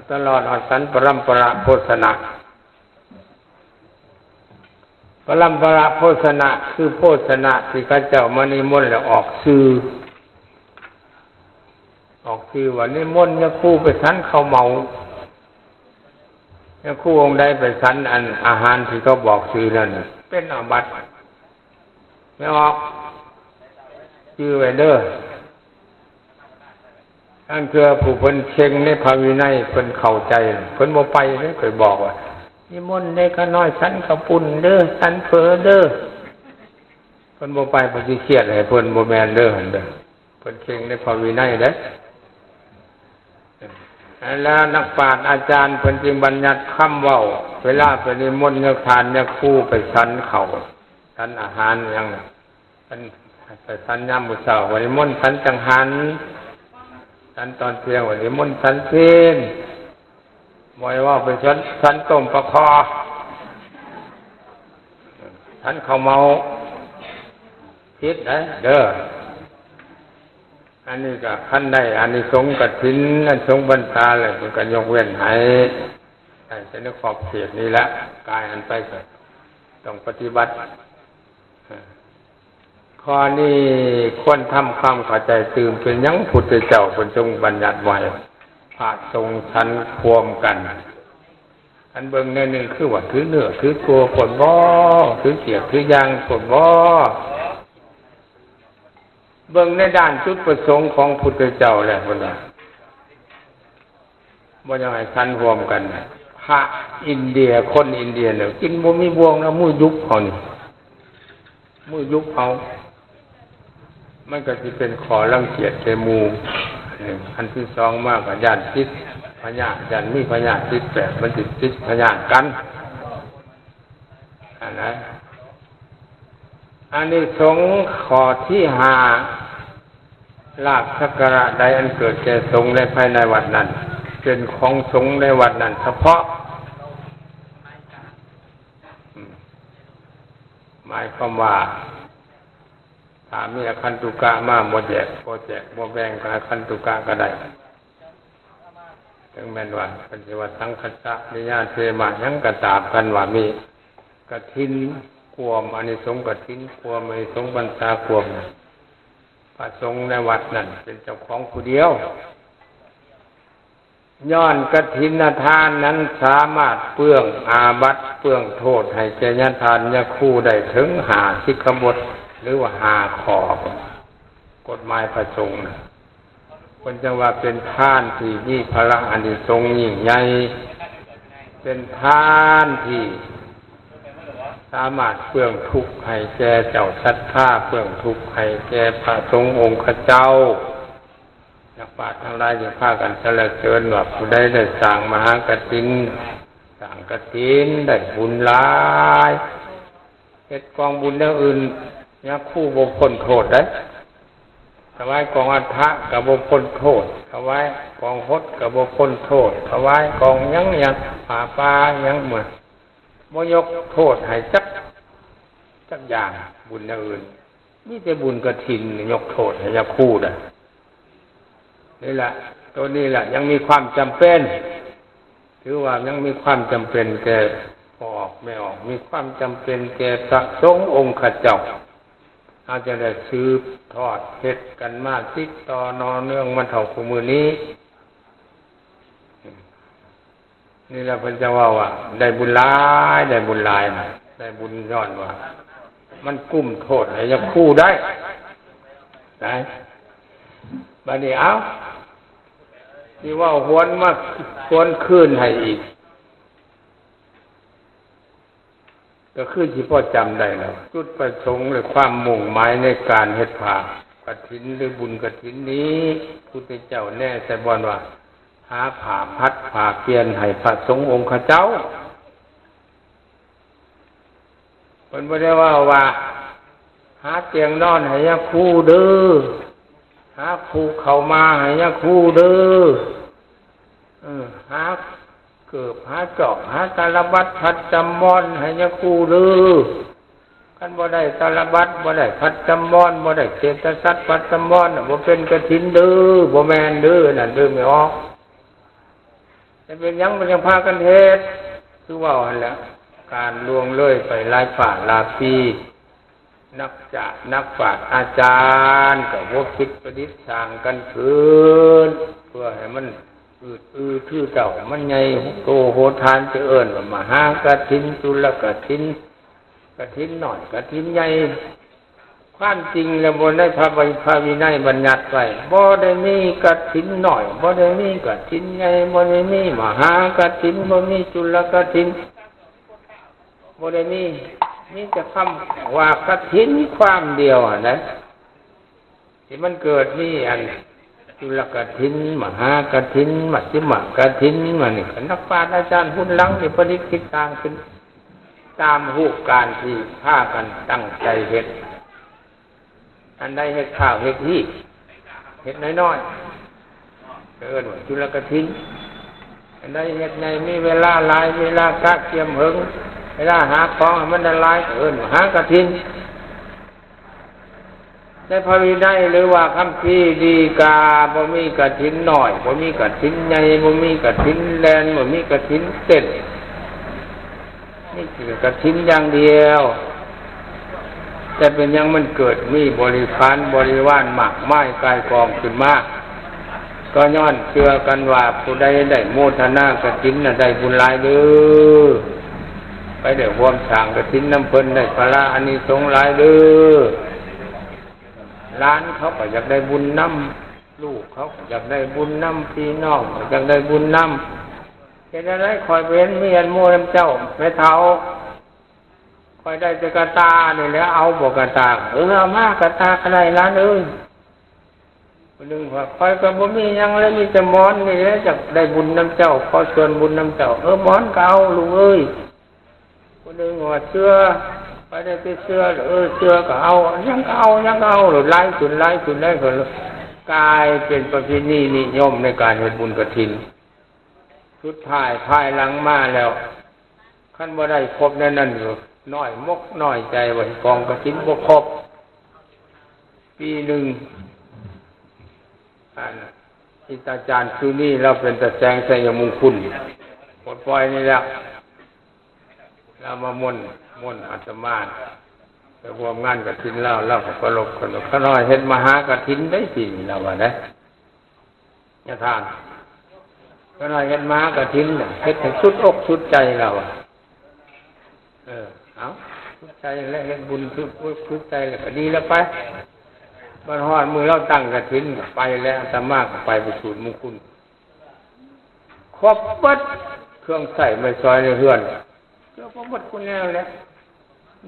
ຕະຫຼອດຮອດສັນປະລຳປະລະໂພຊະນະ. ປະລຳປະລະໂພຊະນະ ຄືໂພຊະນະທີ່ເຂົາເຈົ້າມານິມົນແລ້ວອອກຊື່ ອອກຊື່ວ່ານິມົນຍາຄູໄປສັນເຂົ້າເໝົາ ຍາຄູອົງໃດໄປສັນອັນອາຫານທີ່ເຂົາບອກຊື່ນັ້ນ ເປັນອາບັດ. ແມ່ອອກ ຈື່ໄວ້ເດີ ລາງເທື່ອຜູ້ເພິ່ນເຄັ່ງໃນພະວິໄນ ເພິ່ນເຂົ້າໃຈ ເພິ່ນບໍ່ໄປເດ້ ໄປບອກວ່າ ນິມົນເດ້ຂ້ານ້ອຍສັນເຂົ້າປຸ້ນເດີ ສັນເຝີເດີ ເພິ່ນບໍ່ໄປ ເພິ່ນຊິຄຽດໃຫ້ເພິ່ນ ບໍ່ແມ່ນເດີຫັ້ນເດີ ເພິ່ນເຄັ່ງໃນພະວິໄນເດ້. ແລ້ວນັກປາດອາຈານເພິ່ນຈຶ່ງບັນຍັດຄຳເວົ້າ ເວລາໄປນິມົນຍາທ່ານຍາຄູໄປສັນເຂົ້າ ສັນອາຫານຫຍັງ ເພິ່ນໄປສັນຍາມມື້ເຊົ້າ ວ່ານິມົນສັນຈັງຫັນ ສັນຕອນທ່ຽງ ວ່ານິມົນສັນຊີ້ນ ບໍ່ໃຫ້ເວົ້າໄປສັນ ສັນຕົ້ມປາຄໍ່ ສັນເຂົ້າເໝົາ ຜິດໄດ໋ເດີ. ອັນນີ້ກໍຄັນໄດ້ອານິສົງກະຖິນ ອານິສົງພັນສາແລ້ວ ເພິ່ນກໍຍົກເວັ້ນໃຫ້ ໄດ້ແຕ່ໃນຂອບເຂດນີ້ແຫຼະ ກາຍອັນໄປກໍຕ້ອງປະຕິບັດ. ຂໍ້ນີ້ຄວນທຳຄວາມເຂົ້າໃຈຕື່ມ ເປັນຫຍັງພຸດທະເຈົ້າເພິ່ນຊົງບັນຍັດໄວ້ ພະສົງສັນຮ່ວມກັນ. ອັນເບິ່ງແນວໜຶ່ງຄືວ່າຖືເນື້ອຖືຕົວໂພດບໍ ຖືກຽດຖືຢາງໂພດບໍ ເບິ່ງໃນດ້ານຈຸດປະສົງຂອງພຸດທະເຈົ້າແລ້ວ ເພິ່ນວ່າບໍ່ຢາກໃຫ້ສັນຮ່ວມກັນ. ພະອິນເດຍ ຄົນອິນເດຍນີ້ກິນບໍ່ມີບ່ວງນະ ມືຍຸບເຮົານີ້ ມືຍຸບເຮົາ ມັນກໍຊິເປັນຂໍ້ລັງກຽດແກ່ໝູ່. ອັນທີສອງມາກໍຢ້ານຕິດພະຍາດ ຢ້ານມີພະຍາດຕິດແປດ ມັນຊິຕິດພະຍາດກັນ. ອັນນັ້ນ ອານິສົງຂໍ້ທີຫ້າ ລາບສັກກາລະໃດອັນເກີດແກ່ສົງໃນພາຍໃນວັດນັ້ນ ເປັນຂອງສົງໃນວັດນັ້ນສະເພາະ. ໝາຍຄວາມວ່າ ຖ້າມີອາຄັນຕຸກະມາ ບໍ່ແຈກ ບໍ່ແຈກ ບໍ່ແບ່ງກັບອາຄັນຕຸກະກໍໄດ້. ເຖິງແມ່ນວ່າເພິ່ນຊິວ່າສັງຄັດສະນິຍາເທມະຫຍັງກໍຕາມ ຄັນວ່າມີກະຖິນກວມ ອານິສົງກະຖິນກວມ ອານິສົງພັນສາກວມ ພະສົງໃນວັດນັ້ນເປັນເຈົ້າຂອງຜູ້ດຽວ. ຍ້ອນກະຖິນນະທານນັ້ນສາມາດເປືອງອາບັດ ເປືອງໂທດໃຫ້ແກ່ຍາທ່ານຍາຄູໄດ້ເຖິງຫ້າສິກຂະບົດ ຫຼືວ່າຫ້າຂໍ້ ກົດໝາຍພະສົງນະ. ເພິ່ນຈັ່ງວ່າເປັນທານທີ່ມີພະລະອານິສົງຍິ່ງໃຫຍ່ ເປັນທານທີ່ສາມາດເປືອງທຸກໃຫ້ແກ່ເຈົ້າສັດທາ ເປືອງທຸກໃຫ້ແກ່ພະສົງອົງຄະເຈົ້າ. ນັກປາດທັງຫຼາຍຈຶ່ງພາກັນສັນລະເສີນວ່າ ຜູ້ໃດໄດ້ສ້າງມະຫາກະຖິນ ສ້າງກະຖິນໄດ້ບຸນຫຼາຍ ເຮັດກອງບຸນແນວອື່ນ ຍາຄູບໍ່ພົ້ນໂທດໃດ໋. ຖວາຍກອງອັດຖະກໍບໍ່ພົ້ນໂທດ ຖວາຍກອງຫົດກໍບໍ່ພົ້ນໂທດ ຖວາຍກອງຫຍັງຫຍັງ ຜ້າປ່າຫຍັງ ບໍ່ຍົກໂທດໃຫ້ຈັກ ຈັກຢ່າງ ບຸນແນວອື່ນ. ມີແຕ່ບຸນກະຖິນຍົກໂທດໃຫ້ຍາຄູໄດ໋. ນີ້ລະ ໂຕນີ້ລະຍັງມີຄວາມຈຳເປັນ ຖືວ່າຍັງມີຄວາມຈຳເປັນແກ່ພໍ່ອອກແມ່ອອກ ມີຄວາມຈຳເປັນແກ່ພະສົງອົງຄະເຈົ້າ. ເຮົາຈະໄດ້ສືບທອດເຮັດກັນມາ ຕິດຕໍ່ຕໍ່ເນື່ອງມາເທົ່າຄູ່ມື້ນີ້. ນີ້ລະເພິ່ນຈະເວົ້າວ່າ ໄດ້ບຸນຫຼາຍ ໄດ້ບຸນຫຼາຍ ໄດ້ບຸນຍ້ອນວ່າ ມັນກຸ້ມໂທດໃຫ້ຍາຄູໄດ້ ໄດ້. ບາດນີ້ ເອົ້າ ຊິເວົ້າຫວນມາ ຫວນຄືນໃຫ້ອີກ ກໍຄືຊິພໍຈຳໄດ້ແລ້ວ ຈຸດປະສົງ ແລະ ຄວາມມຸ່ງໝາຍໃນການເຮັດຜ້າກະຖິນ ຫຼື ບຸນກະຖິນນີ້ ພຸດທະເຈົ້າແນໃສ່ບ່ອນວ່າ ຫາຜ້າພັດຜ້າປ່ຽນໃຫ້ພະສົງອົງຄະເຈົ້າ. ພິ່ນບໍ່ໄດ້ເວົ້າວ່າ ຫາຕຽງນອນໃຫ້ຍາຄູເດີ ຫາຄູ່ເຂົ້າມາໃຫ້ຍາຄູເດີ ເອີ ຫາເກີບ ຫາຈອກ ຫາຕາລະບັດ ພັດຈຳມອນໃຫ້ຍາຄູເດີ. ຄັນບໍ່ໄດ້ຕາລະບັດ ບໍ່ໄດ້ພັດຈຳມອນ ບໍ່ໄດ້ເສດສະສັດພັດຈຳມອນ ບໍ່ເປັນກະຖິນເດີ ບໍ່ແມ່ນເດີ ນັ້ນເດີແມ່ອອກ. ແຕ່ເປັນຫຍັງມັນຍັງພາກັນເຮັດ? ຄືເວົ້າຫັ້ນແຫຼະ ການລ່ວງເລີຍໄປຫຼາຍປານຫຼາຍປີ ນັກຈາກນັກປາດອາຈານກໍບໍ່ຄິດປະດິດສ້າງກັນຄືນ ເພື່ອໃຫ້ມັນອືດອືຄືເກົ່າ ມັນໃຫຍ່ໂຕໂຫດຖານ ຈະເອີ້ນວ່າມະຫາກະຖິນ ຈຸລະກະຖິນ ກະຖິນນ້ອຍ ກະຖິນໃຫຍ່. ຄວາມຈິງແລ້ວບໍ່ໃນພະໄວ ພະວິໄນບັນຍັດໄວ້ ບໍ່ໄດ້ມີກະຖິນນ້ອຍ ບໍ່ໄດ້ມີກະຖິນໃຫຍ່ ບໍ່ໄດ້ມີມະຫາກະຖິນ ບໍ່ມີຈຸລະກະຖິນ ບໍ່ໄດ້ມີ ມີແຕ່ຄຳວ່າກະຖິນຄວາມດຽວຫັ້ນນະ ທີ່ມັນເກີດມີອັນຈຸລະກະຖິນ ມະຫາກະຖິນ ມັດທິມະກະຖິນ ມານີ້ ກໍນັກປາດອາຈານຮຸ່ນຫຼັງທີ່ປະດິດຄິດສ້າງຂຶ້ນ ຕາມຮູບການທີ່ພາກັນຕັ້ງໃຈເຮັດ ອັນໃດເຮັດຂ້າວເຮັດຮີດ ເຮັດນ້ອຍໆ ກໍເອີ້ນວ່າຈຸລະກະຖິນ ອັນໃດເຮັດໃຫຍ່ ມີເວລາຫຼາຍ ເວລາກະກຽມເຫິງ ເວລາຫາຂອງໃຫ້ມັນຫຼາຍໆ ກໍເອີ້ນວ່າຫາກະຖິນ. ໃນພະວິໄນ ຫຼືວ່າຄຳພີດີກາ ບໍ່ມີກະຖິນນ້ອຍ ບໍ່ມີກະຖິນໃຫຍ່ ບໍ່ມີກະຖິນແລ່ນ ບໍ່ມີກະຖິນເຕັ້ນ ມີແຕ່ກະຖິນຢ່າງດຽວ. ແຕ່ເປັນຫຍັງມັນເກີດມີບໍລິຂານບໍລິວານມາກມາຍກ່າຍກອງຂຶ້ນມາ? ກໍຍ້ອນເຊື່ອກັນວ່າຜູ້ໃດໄດ້ໂມທະນາກະຖິນນະ ໄດ້ບຸນຫຼາຍເດີ ໃຜໄດ້ຮ່ວມສ້າງກະຖິນນຳເພິ່ນ ໄດ້ພະລາອານິສົງຫຼາຍເດີ. ຫຼານເຂົາກໍຢາກໄດ້ບຸນນຳ ລູກເຂົາກໍຢາກໄດ້ບຸນນຳ ພີ່ນ້ອງກໍຢາກໄດ້ບຸນນຳ. ເຮັດແນວໃດ? ຂ້ອຍບໍ່ເຫັນມີອັນໂມນຳເຈົ້າແມ່ເຖົ້າ ຂ້ອຍໄດ້ແຕ່ກະຕ່ານີ້ແຫຼະ ເອົາບໍ່ກະຕ່າ? ເອີ ເອົາມາ ກະຕ່າກໍໄດ້ຫຼານເອີຍ. ຜູ້ໜຶ່ງວ່າ ຂ້ອຍກໍບໍ່ມີຫຍັງແລ້ວ ມີແຕ່ໝອນນີ້ແຫຼະ ຢາກໄດ້ບຸນນຳເຈົ້າ ຂໍສ່ວນບຸນນຳເຈົ້າ. ເອີ ໝອນກໍເອົາລູກເອີຍ. ຜູ້ໜຶ່ງວ່າ ເສື້ອ ຂ້ອຍໄດ້ແຕ່ເສື້ອ. ເອີ ເສື້ອກໍເອົາ ຫຍັງກໍເອົາ ຫຍັງກໍເອົາ ຫຼາຍຂຶ້ນ ຫຼາຍຂຶ້ນ ຫຼາຍຂຶ້ນ ກາຍເປັນປະເພນີນິຍົມໃນການເຮັດບຸນກະຖິນ. ສຸດທ້າຍພາຍຫຼັງມາແລ້ວ ຄັນບໍ່ໄດ້ຄົບໃນນັ້ນ ນ້ອຍມົກນ້ອຍໃຈວ່າກອງກະຖິນບໍ່ຄົບ. ປີໜຶ່ງ ອັນ ອາຈານສຸນີ ລາວເປັນຕາແສງໄຊຍະມຸງຄຸນ ປົດປ່ອຍນີ້ແຫຼະ ລາວມາມົນ ມົນອາດຕະມາໄປຮ່ວມງານກະຖິນລາວ ລາວກໍປະລົບກັນວ່າ ຂ້ານ້ອຍເຮັດມະຫາກະຖິນໄດ໋ປີນີ້ ລາວວ່າໄດ໋. ຍາທ່ານ ຂ້ານ້ອຍເຮັດມະຫາກະຖິນ ເຮັດໃຫ້ສຸດອົກສຸດໃຈ ລາວວ່າ. ເອີ ເອົາ ສຸດໃຈແລ້ວ ເຮັດບຸນສຸດອົກສຸດໃຈແລ້ວກໍດີແລ້ວໄປ. ບັດຮອດມື້ລາວຕັ້ງກະຖິນກໍໄປແລ້ວ ອາດຕະມາກໍໄປ ໄປສູດມຸງຄຸນ ຄົບເບິດເຄື່ອງໃຊ້ໄມ້ສອຍໃນເຮືອນ ເກືອບບໍ່ໝົດຄຸແນວແຫຼະ.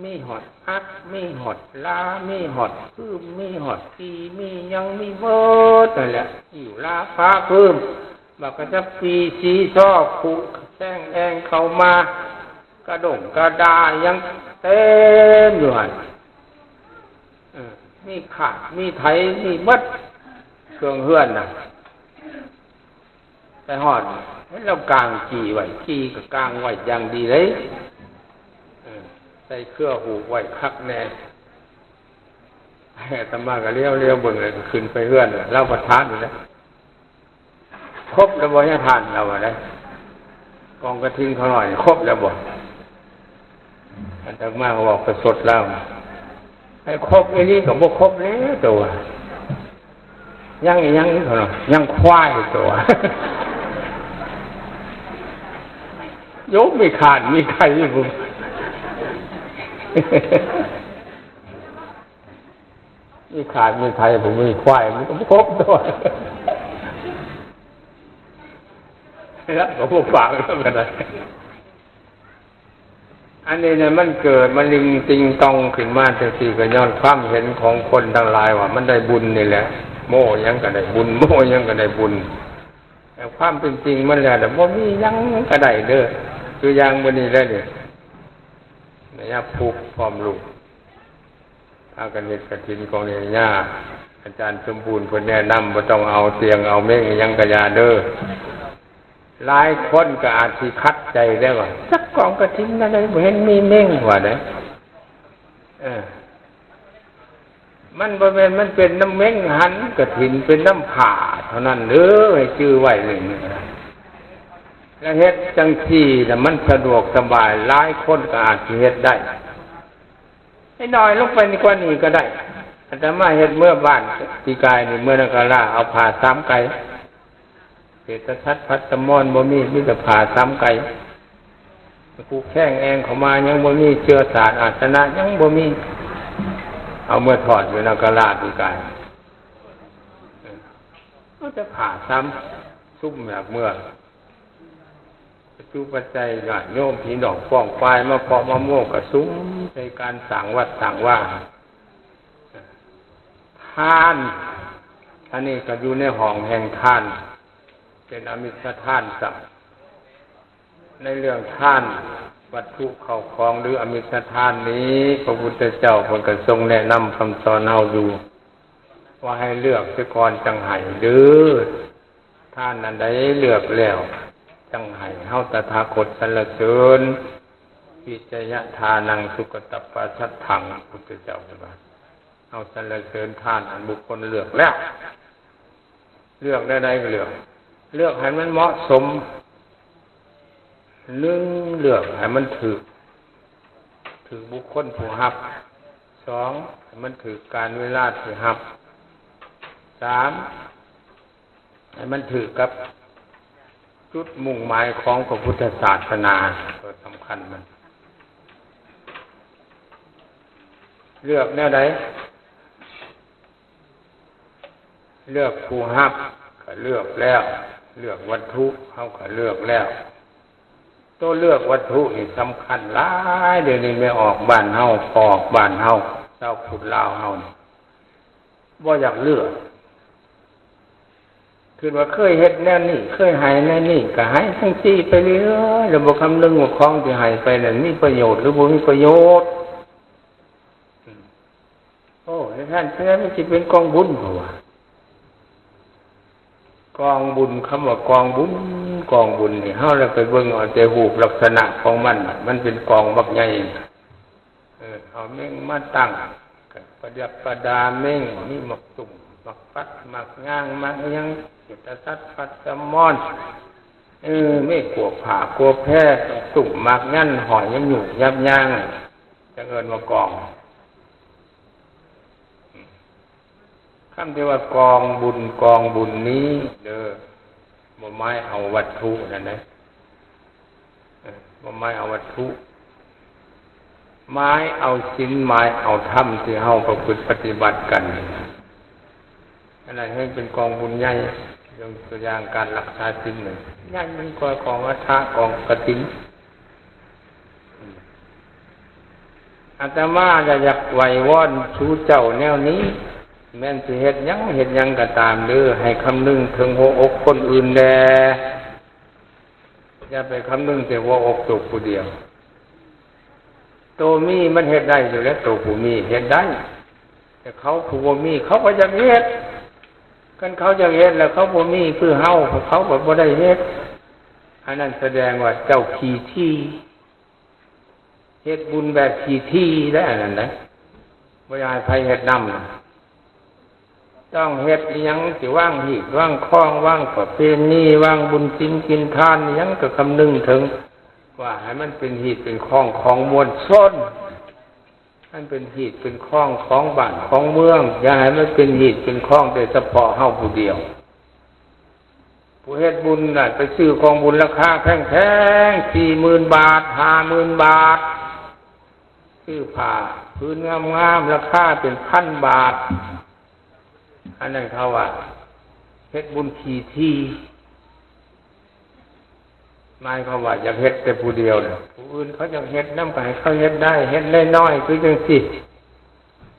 ມີຮອດອັດ ມີຮອດລາ ມີຮອດຟືມ ມີຮອດກີ່ ມີຫຍັງມີເບິດນັ້ນແຫຼະ. ຫິ້ວລາ ຜ້າຟືມ ບັກກະຈະປີ ສີຊໍ ຄຸແຊງແອງເຂົ້າມາ ກະດົ້ງກະດາຫຍັງເຕັມຢູ່ຫັ້ນ. ເອີ ມີຂາດ ມີໄຖ ມີເບິດເຄື່ອງເຮືອນນະ. ໄປຮອດ ເຫັນລາວກາງກີ່ໄວ້ ກີ່ກໍກາງໄວ້ຢ່າງດີເລີຍ ເອີ ໃສ່ເຄືອຫູກໄວ້ຄັກແນ່. ອາດຕະມາກໍຫຼຽວໆເບິ່ງ ແລ້ວກໍຂຶ້ນໄປເຮືອນ ລາວປະທານຢູ່ນະ. ຄົບແລ້ວບໍ່ຍາທ່ານ? ລາວວ່າໄດ໋ ກອງກະຖິນຂ້ານ້ອຍຄົບແລ້ວບໍ່? ອາດຕະມາກໍເວົ້າປະຊົດລາວ ໃຫ້ຄົບອີ່ຫຼີກໍບໍ່ຄົບແລ້ວໂຕວ່າ ຍັງອີ່ຫຍັງອີກເນາະ ຍັງຄວາຍໂຕວ່າ. ໂຍມມີຂາດມີໄຖຢູ່ ມີຂາດມີໄຖ ບໍ່ມີຄວາຍ ມັນກໍບໍ່ຄົບໂຕ ແລ້ວກໍບໍ່ຟັງແລ້ວກໍໄດ້. ອັນນີ້ນະ ມັນເກີດມາລິງຕິງຕອງຂຶ້ນມາຈັ່ງຊີ້ ກໍຍ້ອນຄວາມເຫັນຂອງຄົນທັງຫຼາຍວ່າມັນໄດ້ບຸນນີ້ແຫຼະ ໂມ້ຫຍັງກໍໄດ້ບຸນ ໂມ້ຫຍັງກໍໄດ້ບຸນ. ແຕ່ຄວາມເປັນຈິງມັນແລ້ວນະ ບໍ່ມີຫຍັງກໍໄດ້ເດີ. ຕົວຢ່າງມື້ນີ້ແຫຼະນີ້ ຍາຜູກພ້ອມລູກ ພາກັນເຮັດກະຖິນກອງໃຫຍ່. ອາຈານສົມບູນເພິ່ນແນະນຳ ບໍ່ຕ້ອງເອົາຕຽງເອົາເມັ້ງອີ່ຫຍັງກະຢ່າເດີ້. ຫຼາຍຄົນກໍອາດຊິຂັດໃຈໄດ້ວ່າ ຈັກກອງກະຖິນແນວໃດ ບໍ່ເຫັນມີເມັ້ງວ່າໃດ. ເອີ ມັນບໍ່ແມ່ນ ມັນເປັນນຳເມັ້ງຫັ້ນ ກະຖິນເປັນນຳຜ້າເທົ່ານັ້ນເດີ້ ໃຫ້ຈື່ໄວ້ເລື່ອງນີ້. ແລ້ວເຮັດຈັ່ງຊີ້ລະມັນສະດວກສະບາຍ ຫຼາຍຄົນກໍອາດຊິເຮັດໄດ້ ໃຫ້ນ້ອຍລົງໄປກວ່ານີ້ກໍໄດ້. ອາດຕະມາເຮັດເມືອບ້ານປີກາຍນີ້ ເມືອນາກາລາ ເອົາຜ້າສາມໄກ ເສດສະສັດ ພັດສະມອນບໍ່ມີ ມີແຕ່ຜ້າສາມໄກ. ຜູ້ແຄງແອງເຂົ້າມາຍັງບໍ່ມີ ເຊື້ອສາດອາສະນະຍັງບໍ່ມີ ເອົາເມືອທອດຢູ່ນາກາລາປີກາຍ ເອົາແຕ່ຜ້າສາມຊຸມແບບເມືອ. ປັດຈຸປັດໄຈ ຍາດໂຍມພີ່ນ້ອງປ້ອງປາຍມາເພາະມາໂມກະສຸມໃສ່ການສ້າງວັດສ້າງວາ. ທານ ອັນນີ້ກໍຢູ່ໃນຫ້ອງແຫ່ງທານ ເປັນອະມິດສະທານຊ້ຳ. ໃນເລື່ອງທານວັດຖຸເຂົ້າຂອງ ຫຼື ອະມິດສະທານນີ້ ພະພຸດທະເຈົ້າເພິ່ນກໍຊົງແນະນຳຄຳສອນເຮົາຢູ່ ວ່າໃຫ້ເລືອກເສຍກ່ອນຈັ່ງໃຫ້ເດີ້. ທານອັນໃດເລືອກແລ້ວຈັ່ງໃຫ້ ເຮົາຕະຖາຄົດສັນລະເສີນ ວິຈະຍະທານັງ ສຸກະຕັບປະສັດຖັງ ພຸດທະເຈົ້າເພິ່ນວ່າ ເຮົາສັນລະເສີນທານອັນບຸກຄົນເລືອກແລ້ວ. ເລືອກແນວໃດກໍເລືອກ ເລືອກໃຫ້ມັນເໝາະສົມ. ໜຶ່ງ ເລືອກໃຫ້ມັນຖືກ ຖືກບຸກຄົນຜູ້ຮັບ. ສອງ ໃຫ້ມັນຖືກການເວລາທີ່ຮັບ. ສາມ ໃຫ້ມັນຖືກກັບຈຸດມຸ່ງໝາຍຂອງພະພຸດທະສາສະໜາ ຕົວສຳຄັນມັນ. ເລືອກແນວໃດ? ເລືອກຜູ້ຮັບກໍເລືອກແລ້ວ ເລືອກວັດຖຸເຮົາກໍເລືອກແລ້ວ. ໂຕເລືອກວັດຖຸນີ້ສຳຄັນຫຼາຍ. ດຽວນີ້ແມ່ອອກບ້ານເຮົາ ພໍ່ອອກບ້ານເຮົາ ຊາວພຸດລາວເຮົານີ້ບໍ່ຢາກເລືອກ. ຄິດວ່າເຄີຍເຮັດແນວນີ້ ເຄີຍໃຫ້ແນວນີ້ ກໍໃຫ້ຈັ່ງຊີ້ໄປເລື້ອຍໆ ແລ້ວບໍ່ຄຳນຶງວ່າຂອງທີ່ໃຫ້ໄປນັ້ນມີປະໂຫຍດ ຫຼື ບໍ່ມີປະໂຫຍດ. ໂອ້ ໃນທ່ານເທື່ອມັນຊິເປັນກອງບຸນ ເພາະວ່າກອງບຸນ ຄຳວ່າກອງບຸນ ກອງບຸນນີ້ ເຮົາລະໄປເບິ່ງເອົາແຕ່ຮູບລັກສະນະຂອງມັນ ມັນເປັນກອງບັກໃຫຍ່. ເອີ ເອົາເມັ້ງມາຕັ້ງ ກະປະດັບປະດາເມັ້ງ ມີໝາກຕຸ້ມ ໝາກປັດ ໝາກຍາງ ໝາກຫຍັງ ເສດສະສັດ ພັດສະມອນ ເອີ ມີກວບຜ້າກວບແພ ຕຸ້ມໝາກຍັນ ຫ້ອຍຍຳຫຍຸກຍຳຍາງ ຈັ່ງເອີ້ນວ່າກອງ. ຄຳທີ່ວ່າກອງບຸນ ກອງບຸນນີ້ເດີ ບໍ່ໝາຍເອົາວັດຖຸນັ້ນເດ້ ເອີ ບໍ່ໝາຍເອົາວັດຖຸ ໝາຍເອົາສິນ ໝາຍເອົາທຳທີ່ເຮົາປະພຶດປະຕິບັດກັນ. ອັນນັ້ນແຮ່ງເປັນກອງບຸນໃຫຍ່. ຍົກຕົວຢ່າງການລັກສາສິນນີ້ ໃຫຍ່ກວ່າກອງອັດຖະ ກອງກະຖິນ. ອາດຕະມາລະຢາກໄຫວ້ວອນສູ່ເຈົ້າແນວນີ້ ແມ່ນຊິເຮັດຫຍັງເຮັດຫຍັງກໍຕາມເດີ ໃຫ້ຄຳນຶງເຖິງຫົວອົກຄົນອື່ນແດ່ ຢ່າໄປຄຳນຶງແຕ່ຫົວອົກໂຕຜູ້ດຽວ. ໂຕມີມັນເຮັດໄດ້ຢູ່ແລ້ວ ໂຕຜູ້ມີເຮັດໄດ້ ແຕ່ເຂົາຜູ້ບໍ່ມີເຂົາກໍຢາກເຮັດ. ຄັນເຂົາຢາກເຮັດແລ້ວເຂົາບໍ່ມີຄືເຮົາ ເຂົາກໍບໍ່ໄດ້ເຮັດ. ອັນນັ້ນສະແດງວ່າເຈົ້າຂີ້ຖີ່ ເຮັດບຸນແບບຂີ້ຖີ່ໄດ໋ ອັນນັ້ນນະ ບໍ່ຢາກໃຫ້ໃຜເຮັດນຳ. ຕ້ອງເຮັດອີ່ຫຍັງ ຊິວາງຮີດວາງຄອງ ວາງປະເພນີ ວາງບຸນສິນກິນທານ ອີ່ຫຍັງກໍຄຳນຶງເຖິງວ່າໃຫ້ມັນເປັນຮີດເປັນຄອງຂອງມວນຊົນ ໃຫ້ມັນເປັນຮີດເປັນຄອງຂອງບ້ານຂອງເມືອງ ຢ່າໃຫ້ມັນເປັນຮີດເປັນຄອງແຕ່ສະເພາະເຮົາຜູ້ດຽວ. ຜູ້ເຮັດບຸນນະ ໄປຊື້ກອງບຸນລາຄາແພງໆ ສີ່ໝື່ນບາດ ຫ້າໝື່ນບາດ ຊື້ຜ້າຜືນງາມໆ ລາຄາເປັນພັນບາດ. ອັນນັ້ນເຂົາວ່າເຮັດບຸນຂີ້ຖີ່ ໝາຍຄວາມວ່າຢາກເຮັດແຕ່ຜູ້ດຽວນະ ຜູ້ອື່ນເຂົາຢາກເຮັດນຳກໍໃຫ້ເຂົາເຮັດໄດ້ ເຮັດນ້ອຍໆ ຄືຈັ່ງຊີ້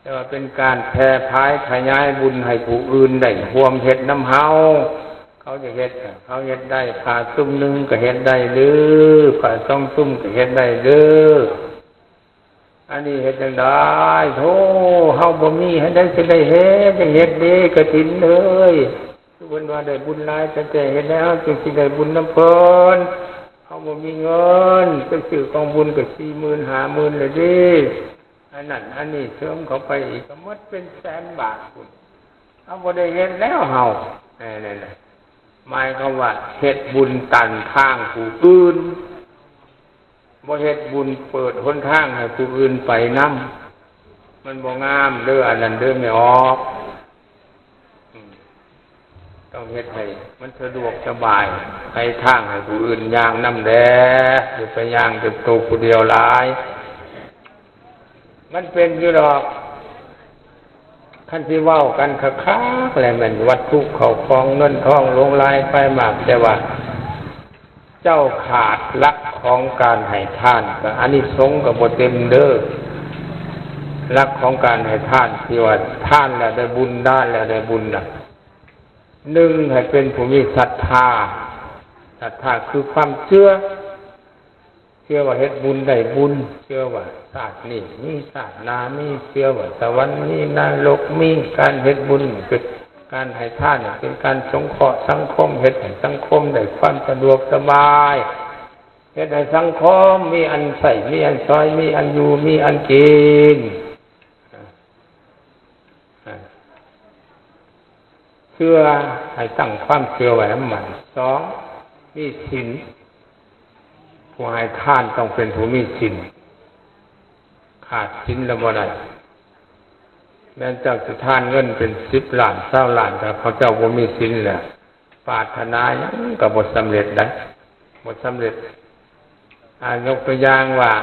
ແຕ່ວ່າເປັນການແຜ່ຜາຍຂະຫຍາຍບຸນໃຫ້ຜູ້ອື່ນໄດ້ຮ່ວມເຮັດນຳເຮົາ. ເຂົາຈະເຮັດ ເຂົາເຮັດໄດ້ ພະຊຸມໜຶ່ງກໍເຮັດໄດ້ເດີ້ ພະສອງຊຸມກໍເຮັດໄດ້ເດີ້. ອັນນີ້ເຮັດຈັ່ງໃດ? ໂທ, ເຮົາບໍ່ມີ ອັນໃດຊິໄດ້ເຮັດ? ຈັ່ງເຮັດເດ ກະຖິນເອີຍ. ຄືເພິ່ນວ່າໄດ້ບຸນຫຼາຍ ຕັ້ງແຕ່ເຮັດແລ້ວ ຈຶ່ງຊິໄດ້ບຸນນຳເພິ່ນ. ເຮົາບໍ່ມີເງິນ ໄປຊື້ກອງບຸນກໍສີ່ໝື່ນ ຫ້າໝື່ນແລ້ວເດ້. ອັນນັ້ນອັນນີ້ເສີມເຂົ້າໄປອີກ ກໍໝົດເປັນແສນບາດພຸ້ນ. ເຮົາບໍ່ໄດ້ເຮັດແລ້ວເຮົາ. ນັ້ນແຫຼະ ໝາຍຄວາມວ່າເຮັດບຸນຕັນທາງຜູ້ອື່ນ, ບໍ່ເຮັດບຸນເປີດຫົນທາງໃຫ້ຜູ້ອື່ນໄປນຳ. ມັນບໍ່ງາມເດີ້ ອັນນັ້ນເດີ້ ແມ່ອອກ. ອືມ ຕ້ອງເຮັດໃຫ້ມັນສະດວກສະບາຍ, ໄປທາງໃຫ້ຜູ້ອື່ນຍ່າງນຳແດ່, ຢ່າໄປຍ່າງແຕ່ໂຕຜູ້ດຽວຫຼາຍ. ມັນເປັນຢູ່ດອກ. ຄັນຊິເວົ້າກັນຄັກໆ ແລ້ວແມ່ນວັດຖຸເຂົ້າຂອງເງິນທອງຫຼວງຫຼາຍໄປມາກ, ແຕ່ວ່າເຈົ້າຂາດຫຼັກຂອງການໃຫ້ທານ ກໍອານິສົງກໍບໍ່ເຕັມເດີ້. ຫຼັກຂອງການໃຫ້ທານທີ່ວ່າທານແລ້ວໄດ້ບຸນ, ທານແລ້ວໄດ້ບຸນນະ, ໜຶ່ງ ໃຫ້ເປັນຜູ້ມີສັດທາ. ສັດທາຄືຄວາມເຊື່ອ. ເຊື່ອວ່າເຮັດບຸນໄດ້ບຸນ, ເຊື່ອວ່າຊາດນີ້ມີຊາດໜ້າມີ, ເຊື່ອວ່າສະຫວັນມີ ນະລົກມີ. ການເຮັດບຸນເປັນການໃຫ້ທານ, ເປັນການສົງເຄາະສັງຄົມ, ເຮັດໃຫ້ສັງຄົມໄດ້ຄວາມສະດວກສະບາຍ, ເຮັດໃຫ້ສັງຄົມມີອັນໃຊ້ ມີອັນສອຍ ມີອັນຢູ່ ມີອັນກິນ. ເຊື່ອ ໃຫ້ຕັ້ງຄວາມເຊື່ອໄວ້ໃຫ້ໝັ້ນ. ສອງ ມີສິນ. ຜູ້ໃຫ້ທານຕ້ອງເປັນຜູ້ມີສິນ, ຂາດສິນແລ້ວບໍ່ໄດ້. ແມ່ນເຈົ້າຊິທານເງິນເປັນສິບລ້ານ ຊາວລ້ານ, ຖ້າເຂົາເຈົ້າບໍ່ມີສິນແລ້ວ ປາດຖະໜາຫຍັງກໍບໍ່ສຳເລັດໄດ໋, ບໍ່ສຳເລັດ. ອາ ຍົກຕົວຢ່າງວ່າ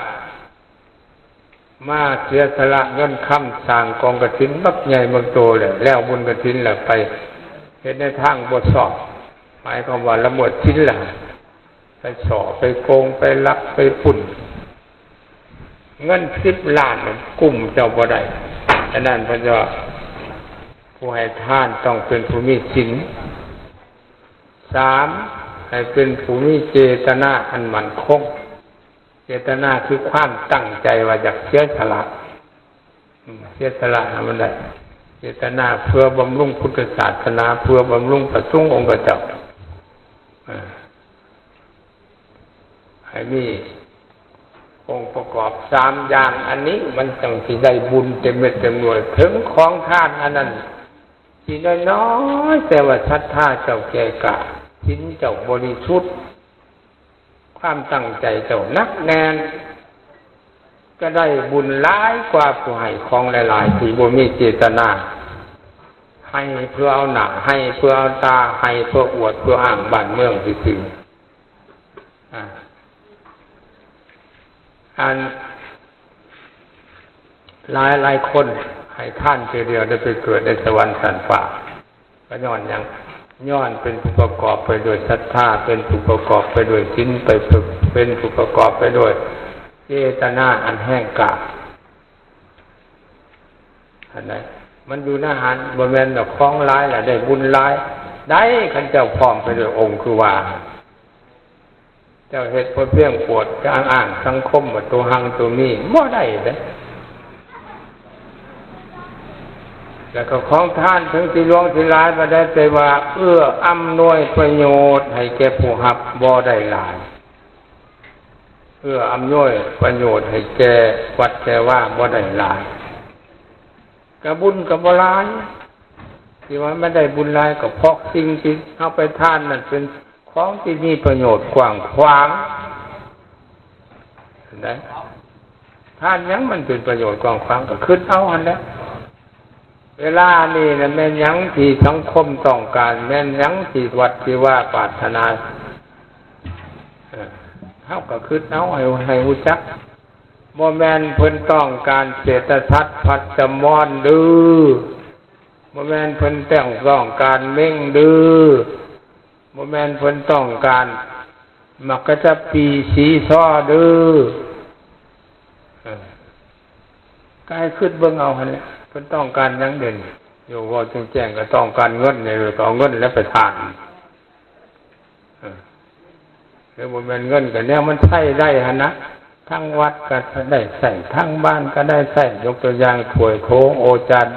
ມາເສຍສະຫຼະເງິນຄຳສ້າງກອງກະຖິນບັກໃຫຍ່ບັກໂຕແລ້ວ, ແລ້ວບຸນກະຖິນແລ້ວໄປເຮັດໃນທາງບໍ່ຊອບ, ໝາຍຄວາມວ່າລະເມີດສິນລະ, ໄປສໍ້ ໄປໂກງ ໄປລັກ ໄປປຸ້ນ. ເງິນສິບລ້ານ ກຸ້ມເຈົ້າບໍ່ໄດ້. ສະນັ້ນເພິ່ນວ່າ ຜູ້ໃຫ້ທານຕ້ອງເປັນຜູ້ມີສິນ. ສາມ ໃຫ້ເປັນຜູ້ມີເຈຕະນາອັນໝັ້ນຄົງ. ເຈຕະນາຄືຄວາມຕັ້ງໃຈວ່າຢາກເສຍສະຫຼະ, ອືມ ເສຍສະຫຼະໃຫ້ມັນໄດ້. ເຈຕະນາເພື່ອບຳລຸງພຸດທະສາສະໜາ, ເພື່ອບຳລຸງພະສົງອົງຄະເຈົ້າ. ເອີ ໃຫ້ມີອົງປະກອບສາມຢ່າງອັນນີ້ ມັນຈັ່ງຊິໄດ້ບຸນເຕັມເມັດເຕັມໜ່ວຍ. ເຖິງຂອງທານອັນນັ້ນຊິນ້ອຍໆ ແຕ່ວ່າສັດທາເຈົ້າແກ່ກ້າ, ສິນເຈົ້າບໍລິສຸດ, ຄວາມຕັ້ງໃຈເຈົ້າໜັກແໜ້ນ, ກໍໄດ້ບຸນຫຼາຍກວ່າຜູ້ໃຫ້ຂອງຫຼາຍໆ ທີ່ບໍ່ມີເຈຕະນາ, ໃຫ້ເພື່ອເອົາໜ້າ, ໃຫ້ເພື່ອເອົາຕາ, ໃຫ້ເພື່ອອວດເພື່ອອ້າງບ້ານເມືອງຊື່ໆ. ອາ ອັນ ຫຼາຍໆຄົນໃຫ້ທານເທື່ອດຽວໄດ້ໄປເກີດໃນສະຫວັນຊັ້ນຟ້າ, ກໍຍ້ອນຫຍັງ? ຍ້ອນເປັນຜູ້ປະກອບໄປດ້ວຍສັດທາ, ເປັນຜູ້ປະກອບໄປດ້ວຍສິນ, ໄປ ເປັນຜູ້ປະກອບໄປດ້ວຍເຈຕະນາອັນແຮງກ້າ. ອັນໃດ ມັນຢູ່ໃນຫັ້ນ, ບໍ່ແມ່ນວ່າຂອງຫຼາຍແລ້ວໄດ້ບຸນຫຼາຍໄດ້. ຄັນເຈົ້າພ້ອມໄປດ້ວຍອົງຄືວ່າ ເຈົ້າເຮັດພໍພຽງປວດ ອ້າງສັງຄົມວ່າໂຕຮັ່ງໂຕມີ ບໍ່ໄດ້ເດ້. ແລ້ວກໍຂອງທານເຖິງຊິຫຼວງຊິຫຼາຍປານໃດ, ແຕ່ວ່າເອື້ອອຳນວຍປະໂຫຍດໃຫ້ແກ່ຜູ້ຮັບບໍ່ໄດ້ຫຼາຍ. ເອື້ອອຳນວຍປະໂຫຍດໃຫ້ແກ່ວັດແກ່ວາບໍ່ໄດ້ຫຼາຍ, ກະບຸນກໍບໍ່ຫຼາຍ. ທີ່ວ່າມັນໄດ້ບຸນຫຼາຍ ກໍເພາະສິ່ງທີ່ເຮົາໄປທານນັ້ນເປັນຂອງທີ່ມີປະໂຫຍດກວ້າງຂວາງ. ເຫັນໄດ? ທານຫຍັງມັນເປັນປະໂຫຍດກວ້າງຂວາງ ກໍຄິດເອົາຫັ້ນແຫຼະ. ເວລານີ້ນະ ແມ່ນຫຍັງທີ່ສັງຄົມຕ້ອງການ? ແມ່ນຫຍັງທີ່ວັດທີ່ວາປາດຖະໜາ? ເອີ ເຮົາກໍຄິດເອົາໃຫ້ ໃຫ້ຮູ້ຈັກ. ບໍ່ແມ່ນເພິ່ນຕ້ອງການເສດຖະສັດພັດຈະມອນເດີ້, ບໍ່ແມ່ນເພິ່ນຕ້ອງ ຕ້ອງການເມັງເດີ້, ບໍ່ແມ່ນເພິ່ນຕ້ອງການໝາກກະຈະປີສີຊໍເດີ້. ເອີ ກໍໃຫ້ຄິດເບິ່ງເອົາຫັ້ນແຫຼະ, ເພິ່ນຕ້ອງການຫຍັງເດ? ຢູ່ເວົ້າແຈ້ງໆ ກໍຕ້ອງການເງິນນີ້, ກໍເອົາເງິນແລ້ວໄປທານ. ເອີ ຫຼືບໍ່ແມ່ນເງິນ ກໍແນວມັນໃຊ້ໄດ້ຫັ້ນນະ. ທັງວັດກໍໄດ້ໃຊ້ ທັງບ້ານກໍໄດ້ໃຊ້ ຍົກຕົວຢ່າງຖ້ວຍໂຖໂອຈານ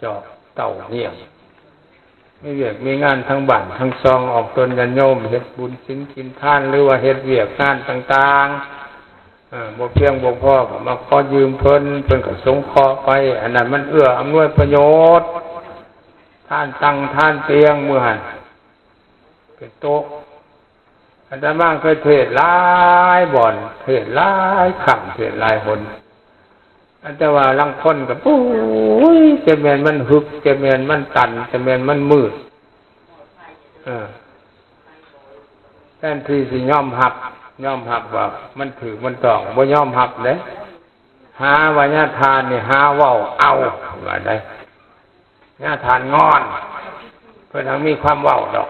ຈອກເຕົ້າໜ້ຽງ ມີວຽກມີງານທັງບ້ານທັງຊ່ອງ ອອກຕົນຍາດໂຍມເຮັດບຸນສິນກິນທານ ຫຼືວ່າເຮັດວຽກງານຕ່າງໆ ເອີ ບໍ່ພຽງບໍ່ພໍກໍມາຂໍຢືມເພິ່ນ ເພິ່ນກໍສົງເຄາະໄປ ອັນນັ້ນມັນເອື້ອອຳນວຍປະໂຫຍດ. ທ່ານຕັ້ງ ທ່ານຕຽງ ມື້ຫັ້ນເປັນໂຕະ ອາດຕະມາເຄີຍເທດຫຼາຍບ່ອນ ເທດຫຼາຍຄັ້ງ ເທດຫຼາຍຫົນ ອັນ ແຕ່ວ່າລາງຄົນກໍ ໂອ້ຍ ຈະແມ່ນມັນຫຶກ ຈະແມ່ນມັນຕັນ ຈະແມ່ນມັນມືດ ເອີ ແທນທີ່ຊິຍອມຮັບ ຍອມຮັບວ່າມັນຖືກມັນຕ້ອງ ບໍ່ຍອມຮັບເດ້. ຫາວ່າຍາທ່ານນີ້ຫາເວົ້າເອົາ ວ່າໄດ໋ ຍາທ່ານງອນ ເພິ່ນຫາກມີຄວາມເວົ້າດອກ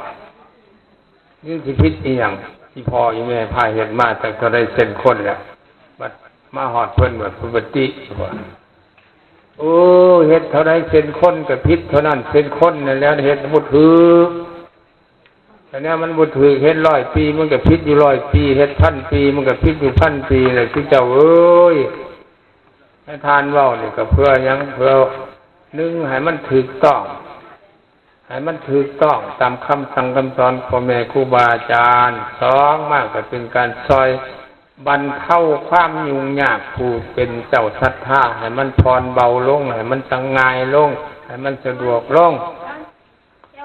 ນີ້ຊິຜິດອີ່ຫຍັງ ອີ່ພໍ່ອີ່ແມ່ພາເຮັດມາຈັກເທົ່າໃດເຊັ່ນຄົນແລ້ວ ບັດມາຮອດເພິ່ນ ບັດເພິ່ນປະຕິ ໂອ້ ເຮັດເທົ່າໃດເຊັ່ນຄົນກໍຜິດເທົ່ານັ້ນເຊັ່ນຄົນນັ້ນແຫຼະ ເຮັດບໍ່ຖືກ. ແຕ່ແນວມັນບໍ່ຖືກ ເຮັດຮ້ອຍປີ ມັນກໍຜິດຢູ່ຮ້ອຍປີ ເຮັດພັນປີ ມັນກໍຜິດຢູ່ພັນປີແຫຼະ ຄືເຈົ້າເອີຍ. ໃຫ້ທ່ານເວົ້ານີ້ກໍເພື່ອຫຍັງ? ເພື່ອ ໜຶ່ງ ໃຫ້ມັນຖືກຕ້ອງ ໃຫ້ມັນຖືກຕ້ອງຕາມຄຳສັ່ງຄຳສອນພໍ່ແມ່ຄູບາອາຈານ, ສອງ ມາກໍເປັນການຊ່ອຍບັນເທົາຄວາມຫຍຸ້ງຍາກຜູ້ເປັນເຈົ້າສັດທາ ໃຫ້ມັນຜ່ອນເບົາລົງ ໃຫ້ມັນສະຫງ່າຍລົງ ໃຫ້ມັນສະດວກລົງ.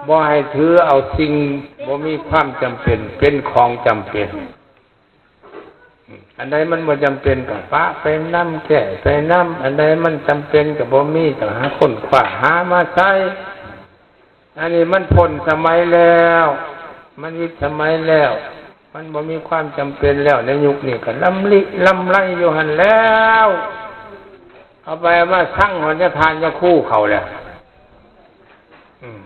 ບໍ່ໃຫ້ຖືເອົາສິ່ງບໍ່ມີຄວາມຈຳເປັນເປັນຂອງຈຳເປັນ. ອັນໃດມັນບໍ່ຈຳເປັນກໍປະໄປນຳ ແກ້ໄປນຳ, ອັນໃດມັນຈຳເປັນກໍບໍ່ມີ ຕ້ອງຫາຄົ້ນຄວ້າຫາມາໃຊ້. ອັນນີ້ມັນພົ້ນສະໄໝແລ້ວ, ມັນວິດສະໄໝແລ້ວ, ມັນບໍ່ມີຄວາມຈຳເປັນແລ້ວ. ໃນຍຸກນີ້ກໍລຳລິລຳໄລຢູ່ຫັ້ນແລ້ວ, ເອົາໄປເອົາມາຊັງຮອດຍາທ່ານຍາຄູເຂົາແລ້ວ. ອືມ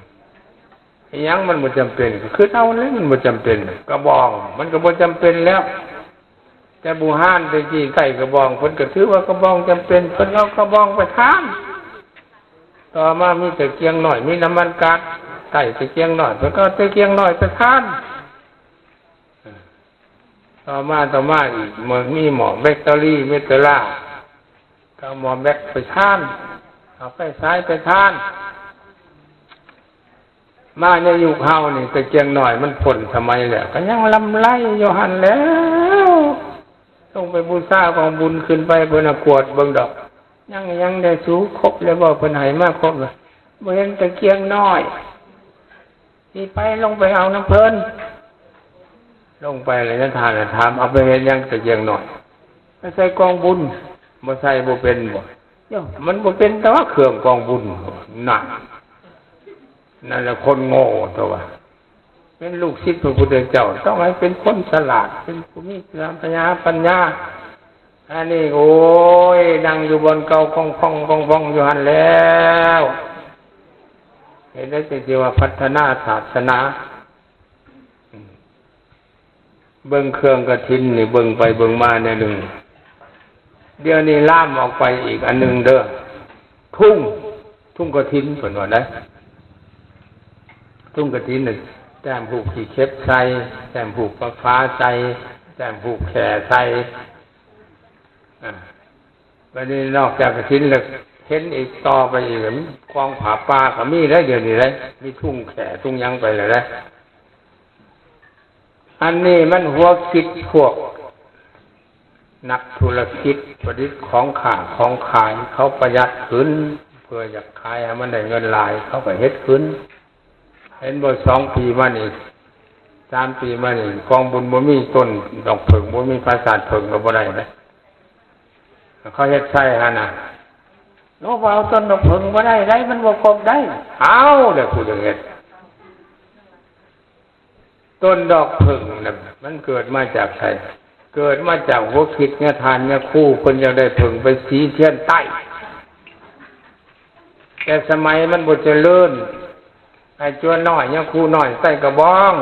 ອີ່ຫຍັງມັນບໍ່ຈຳເປັນ ກໍຄິດເອົາແຫຼະ ມັນບໍ່ຈຳເປັນ. ກະບອງມັນກໍບໍ່ຈຳເປັນແລ້ວ, ແຕ່ບູຮານແຕ່ກີ້ໃຊ້ກະບອງ ເພິ່ນກໍຖືວ່າກະບອງຈຳເປັນ ເພິ່ນເອົາກະບອງໄປທານ. ຕໍ່ມາມີຕະກຽງນ້ອຍ ມີນ້ຳມັນກາດ ໃຊ້ຕະກຽງນ້ອຍ ເພິ່ນກໍເອົາຕະກຽງນ້ອຍໄປທານ. ຕໍ່ມາ ຕໍ່ມາອີກ ເມື່ອມີໝໍ້ແບັກເຕີຣີ ເມເຕີລາ ກໍເອົາໝໍ້ແບັກໄປທານ ເອົາໄຟສາຍໄປທານ. ມາໃນຍຸກເຮົານີ້ ຕະກຽງນ້ອຍມັນພົ້ນສະໄໝແລ້ວ ກໍຍັງລຳໄລຢູ່ຫັ້ນແຫຼະ. ລົງໄປບູຊາກອງບຸນ ຂຶ້ນໄປເພິ່ນກວດເບິ່ງດອກ ຍັງ ຍັງໄດ້ສູ ຄົບແລ້ວບໍ່? ເພິ່ນໃຫ້ມາຄົບລະ ບໍ່ເຫັນຕະກຽງນ້ອຍ. ຊິໄປ ລົງໄປເອົານຳເພິ່ນ. ລົງໄປແລ້ວຍາທ່ານຖາມ ເອົາໄປເຮັດຫຍັງຕະກຽງນ້ອຍ? ໄປໃສ່ກອງບຸນ. ບໍ່ໃສ່ບໍ່ເປັນບໍ? ໂຍ ມັນບໍ່ເປັນແຕ່ວ່າເຄື່ອງກອງບຸນ. ນັ້ນ ນັ້ນແຫຼະຄົນໂງ່ຕົວະ. ເປັນລູກສິດພະພຸດທະເຈົ້າ ຕ້ອງໃຫ້ເປັນຄົນສະຫຼາດ ເປັນຜູ້ມີສະຕິປັນຍາ. ອັນນີ້ ໂອ້ຍ ນັ່ງຢູ່ບ່ອນເກົ່າ ກອງຟອງ ກອງຟອງຢູ່ຫັ້ນແລ້ວ. ເຮັດໄດ້ຈັ່ງຊິວ່າພັດທະນາສາສະໜາ. ເບິ່ງເຄື່ອງກະຖິນນີ້ ເບິ່ງໄປເບິ່ງມາແນວໜຶ່ງ, ດຽວນີ້ລາມອອກໄປອີກອັນໜຶ່ງເດີ້ ທຸງ ທຸງກະຖິນ ເພິ່ນວ່າໄດ໋. ທຸງກະຖິນນີ້ ແຕ້ມຮູບຂີ້ເຂັບໃສ່, ແຕ້ມຮູບປາຟ້າໃສ່, ແຕ້ມຮູບແຂ້ໃສ່. ອາ ບັດນີ້ນອກຈາກກະຖິນແລ້ວ ເຫັນອີກຕໍ່ໄປອີກ ກອງຜ້າປ່າກໍມີໄດ໋ ດຽວນີ້ໄດ໋ ມີທຸງແຂ້ທຸງຫຍັງໄປແລ້ວໄດ໋. ອັນນີ້ມັນຫົວຄິດພວກນັກທຸລະກິດ ປະດິດຂອງຄ້າຂອງຂາຍ ເຂົາປະຢັດຂຶ້ນ ເພື່ອຢາກຂາຍໃຫ້ມັນໄດ້ເງິນຫຼາຍ ເຂົາກໍເຮັດຂຶ້ນ. ເຫັນບໍ່ ສອງປີມານີ້ ສາມປີມານີ້ ກອງບຸນບໍ່ມີຕົ້ນດອກເຜິ້ງ ບໍ່ມີປາສາດເຜິ້ງກໍບໍ່ໄດ້ເດ້ ເຂົາເຮັດໃສ່ຫັ້ນນະ. ໂອ້ ບໍ່ເອົາຕົ້ນດອກເຜິ້ງບໍ່ໄດ້ໄດ໋ ມັນບໍ່ຄົບໄດ໋. ເອົາ ແລ້ວຜູ້ຈັ່ງເຮັດ ຕົ້ນດອກເຜິ້ງນະ ມັນເກີດມາຈາກໃສ? ເກີດມາຈາກຫົວຄິດຍາທ່ານຍາຄູ ເພິ່ນຢາກໄດ້ເຜິ້ງໄປສີທຽນໃຕ້ ແຕ່ສະໄໝມັນບໍ່ຈະເລີນ. ໄອ້ຈົວນ້ອຍ ຍາຄູນ້ອຍ ໃສ່ກະບອງ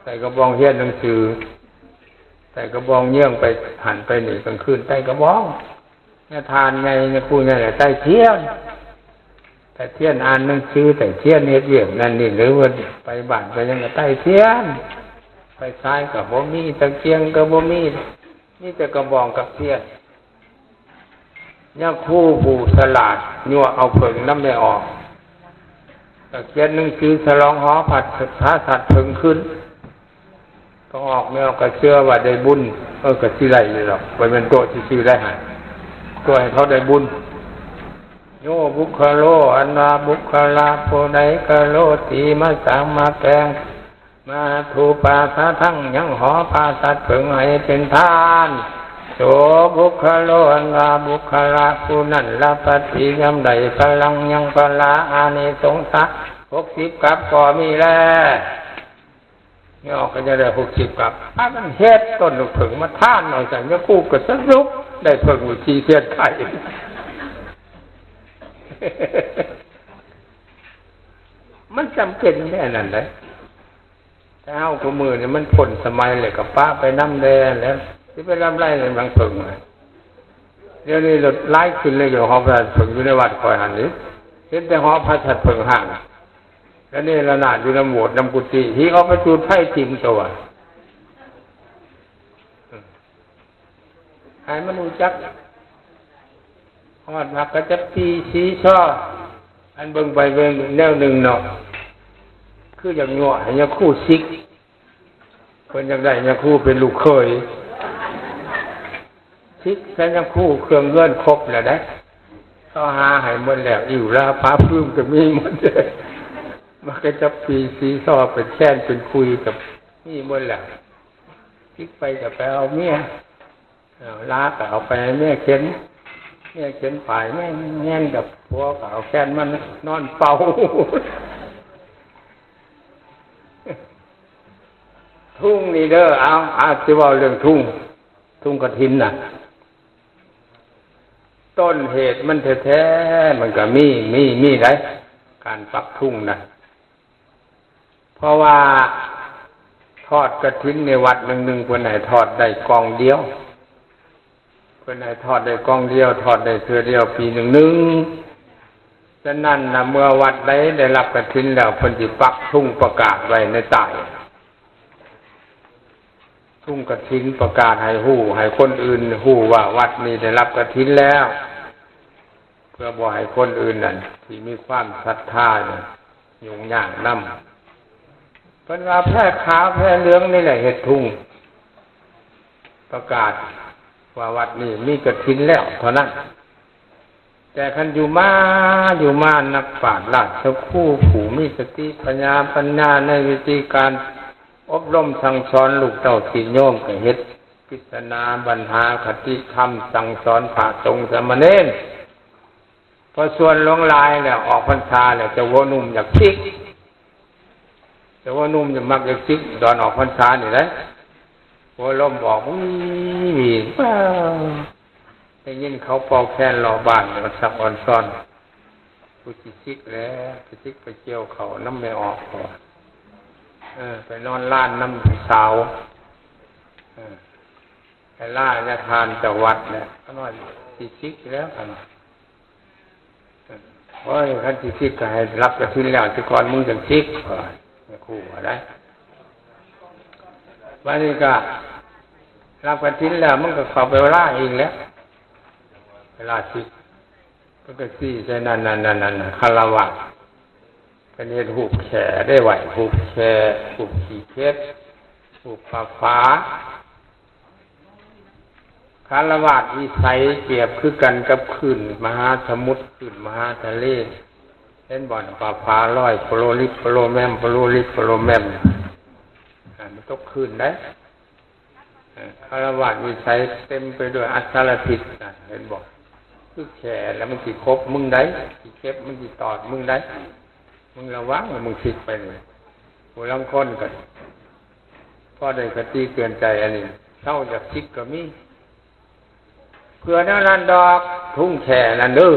ໃສ່ກະບອງຮຽນໜັງສື ໃສ່ກະບອງເຍືອງໄປຫັ້ນໄປນີ້ ກາງຄືນໃສ່ກະບອງ. ຍາທ່ານໃຫຍ່ ຍາຄູໃຫຍ່ໃສ່ທຽນ ໃສ່ທຽນອ່ານໜັງສື ໃສ່ທຽນເຮັດວຽກນັ້ນນີ້ ຫຼືວ່າໄປບ້ານໄປຫຍັງກໍໃສ່ທຽນ. ໄຟສາຍກໍບໍ່ມີ ຕະກຽງກໍບໍ່ມີ. ມີແຕ່ກະບອງກັບທຽນ. ຍາຄູຜູ້ສະຫຼາດຍົວະເອົາເຜິ້ງນຳແມ່ອອກ ກະຂຽນໜັງສືສະຫຼອງຫໍພະ ພະສັດເຜິ້ງຄືນ. ກະອອກ ແມ່ອອກກະເຊື່ອວ່າໄດ້ບຸນ. ເອີ ກະຊິໄດ້ຢູ່ດອກ ບໍ່ແມ່ນໂຕະຊື່ໆໄດ້ຫັ້ນ ໂຕະໃຫ້ເຂົາໄດ້ບຸນ. ໂຍບຸກຄະໂລ ອັນວ່າບຸກຄະລະຜູ້ໃດ ຄະໂລຕິ ມາສ້າງມາແປງ ມະຫາດຖຸປາສາທັງ ຍັງຫໍພະສັດເຜິ້ງໃຫ້ເປັນທານ. ໂສບຸກຄະໂລ ອັນວ່າບຸກຄະລະຜູ້ນັ້ນ ລະປະຕິ ຍ່ອມໄດ້ພະລັງ ຍັງພະລາອານິສົງສະ ຫົກສິບກັບກໍມີແລ. ແມ່ອອກກະຈະໄດ້ຫົກສິບກັບ ພາກັນເຮັດຕົ້ນເຜິ້ງມາທານເອົາຊັ້ນ ຍາຄູກະສະຫຼຸບໄດ້ເຜິ້ງຢູ່ສີ່ສຽນໄຄ. ມັນຈຳເປັນແນວນັ້ນເດ້. ແຕ່ເຮົາຄູ່ມື້ນີ້ມັນພົ້ນສະໄໝແລ້ວ ກະປະໄປນຳແດ່ແລ້ວ ຊິໄປລຳໄລນຳຫຍັງເຜິ້ງ. ດຽວນີ້ລົດຫຼາຍຂຶ້ນເລີຍ ຢູ່ຫໍພະສັດເຜິ້ງຢູ່ໃນວັດຂ້ອຍຫັ້ນນີ້ ເຫັນແຕ່ຫໍພະສັດເຜິ້ງຮ້າງ ລະເນລະນາດຢູ່ນຳໂບດນຳກຸຕິ ຫິກອອກໄປຈູດໄຟຖິ້ມຕົວະ. ໃຫ້ມັນຮູ້ຈັກ ຮອດມາກະຈັບປີສີຊໍ ອັນເບິ່ງໄປເບິ່ງແນວໜຶ່ງເນາະ ຄືຢາກຍົວະໃຫ້ຍາຄູສິກ. ເພິ່ນຢາກໄດ້ຍາຄູເປັນລູກເຂີຍ ສິກໃສ່ຍາຄູ ເຄື່ອງເຮືອນຄົບແລ້ວເດ້ ເຂົາຫາໃຫ້ໝົດແລ້ວ ອິ້ວລາຜ້າຟືມກະມີໝົດ ມາກະຈັບປີສີຊໍ ເປັນແຄນເປັນຄຸຍກະມີໝົດແລ້ວ. ສິກໄປກະໄປເອົາເມຍ ເອົາລາກະເອົາໄປໃຫ້ເມຍເຂັນ ເມຍເຂັນປາຍແມ່ນ ແມ່ນກະຜົວກະເອົາແຄນມານອນເປົ່າ. ທຸງນີ້ເດີ ເອົາ ອາດຊິເວົ້າເລື່ອງທຸງ ທຸງກະຖິນນະ ຕົ້ນເຫດມັນແທ້ໆ ມັນກະມີ ມີ ມີໄດ໋ ການປັກທຸງນະ. ເພາະວ່າທອດກະຖິນໃນວັດໜຶ່ງໆ ເພິ່ນໃຫ້ທອດໄດ້ກ່ອງດຽວ ເພິ່ນໃຫ້ທອດໄດ້ກ່ອງດຽວ ທອດໄດ້ເທື່ອດຽວປີໜຶ່ງໆ. ສະນັ້ນນະ ເມື່ອວັດໃດໄດ້ຮັບກະຖິນແລ້ວ ເພິ່ນຊິປັກທຸງປະກາດໄວ້ໃນປ້າຍ ທຸງກະຖິນ ປະກາດໃຫ້ຮູ້ ໃຫ້ຄົນອື່ນຮູ້ວ່າວັດນີ້ໄດ້ຮັບກະຖິນແລ້ວ ເພື່ອບໍ່ໃຫ້ຄົນອື່ນນັ້ນທີ່ມີຄວາມສັດທາຫຍຸ້ງຍາກນຳ. ເພິ່ນວ່າແພຂາວແພເຫຼືອງນີ້ແຫຼະເຮັດທຸງປະກາດວ່າວັດນີ້ມີກະຖິນແລ້ວເທົ່ານັ້ນ. ແຕ່ຄັນຢູ່ມາ ຢູ່ມາ ນັກປາດລາຊະຄູ ຜູ້ມີສະຕິປັນຍາ ປັນຍາໃນວິທີການອົບຮົມສັ່ງສອນລູກເຕົ້າສິດໂຍມ ກະເຮັດ ປິດສະໜາບັນຫາຄະຕິທຳ ສັ່ງສອນພະສົງສາມະເນນ. ພໍສ່ວນຫຼວງຫຼາຍແລ້ວ ອອກພັນສາແລ້ວ ເຈົ້າຫົວໜຸ່ມຢາກສິກ ເຈົ້າຫົວໜຸ່ມຢາກ ມັກຢາກສິກ ຕອນອອກພັນສານີ້ແຫຼະ. ຫົວລົມອອກ ວີ ວີ ໄດ້ຍິນເຂົາເປົ່າແຄນເລາະບ້ານ ກະຊັກອອນຊອນ ກູຊິສິກແລ້ວ ຊິສິກໄປກ່ຽວເຂົ້ານຳແມ່ອອກ ເອີ ໄປນອນລານນຳຜູ້ສາວ ເອີ ໄປລາຍາທານເຈົ້າວັດແຫຼະ ຂ້ານ້ອຍຊິສິກແລ້ວ ຂ້ານ້ອຍ. ໂອ້ຍ ຄັນຊິສິກກະໃຫ້ຮັບກະຖິນແລ້ວ ແຕ່ກ່ອນມຶງຈັ່ງສິກ ວ່າແມ່ຄູວ່າໄດ໋. ບາດນີ້ກະຮັບກະຖິນແລ້ວ ມັນກະເຂົ້າໄປລາອີກແລ້ວ ໄປລາສິກ. ເພິ່ນກະຊີ້ໃສ່ນັ້ນ ນັ້ນ ນັ້ນ ນັ້ນ ຄາລະວາດ ເພິ່ນເຮັດຮູບແຂ້ໄດ້ໄວ້ ຮູບແຂ້ ຮູບຂີ້ເຂັບ ຮູບປາຝາ. ຄາລະວາດວິໄສປຽບຄືກັນກັບຄື້ນມະຫາສະໝຸດ ຄື້ນມະຫາທະເລ ເຫັນບໍ່ນະ ປາຝາລອຍໂປໂລລິບໂປໂລແມມ ໂປໂລລິບໂປໂລແມມ ມັນຕົກຄື້ນໄດ໋. ຄາລະວາດວິໄສເຕັມໄປດ້ວຍອາສາລະພິດ ເຫັນບໍ່ ຄືແຂ້ແລ້ວມັນຊິຂົບມຶງໄດ໋ ຂີ້ເຂັບມັນຊິຕອດມຶງໄດ໋. ມຶງລະວັງ ມຶງສິກໄປນີ້ ຜູ້ລາງຄົນກະ ພໍໄດ້ຄະຕິເຕືອນໃຈອັນນີ້ ເຊົາຢາກສິກກະມີ ເພື່ອແນວນັ້ນດອກ ທຸງແຂ້ນັ້ນເດີ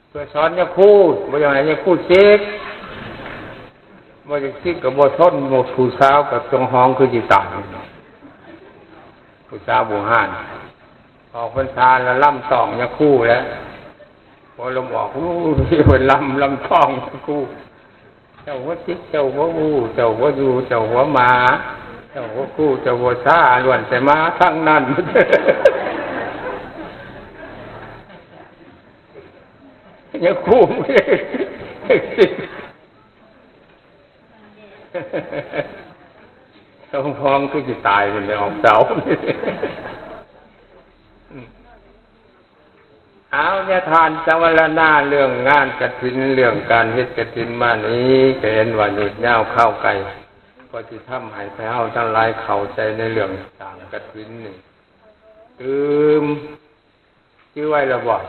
ເພື່ອສອນຍາຄູ ບໍ່ຢາກໃຫ້ຍາຄູສິກ ບໍ່ຢາກສິກກະບໍ່ທົນ ໝົດຜູ້ສາວກະຈົງຫອງຄືຊິຕາຍ ຜູ້ສາວບູຮານ ອອກພັນສາລະລຳຕ້ອງຍາຄູແຫຼະ ພໍລົມອອກ ອູ້ ເພິ່ນລຳ ລຳຕ້ອງຍາຄູ. ເຈົ້າຫົວຈິກ ເຈົ້າຫົວອູ ເຈົ້າຫົວຢູ່ ເຈົ້າຫົວໝາ ເຈົ້າບໍ່ຄູເຈົ້າບໍ່ຊາ ລ້ວນແຕ່ມາທາງນັ້ນ ຢ່າຄູ ສມພອງຄືຊິຕາຍ ມັນໄດ້ອອກເສົາ. ເອົາ ຍາທ່ານສະຫວັນລະນາ ເລື່ອງງານກະຖິນ ເລື່ອງການເຮັດກະຖິນມານີ້ ກະເຫັນວ່າຍືດຍາວຄາວໄກ ກໍຊິທຳໃຫ້ພວກເຮົາທັງຫຼາຍເຂົ້າໃຈໃນເລື່ອງສ້າງກະຖິນນີ້ຕື່ມ. ຈື່ໄວ້ແລ້ວບໍ່?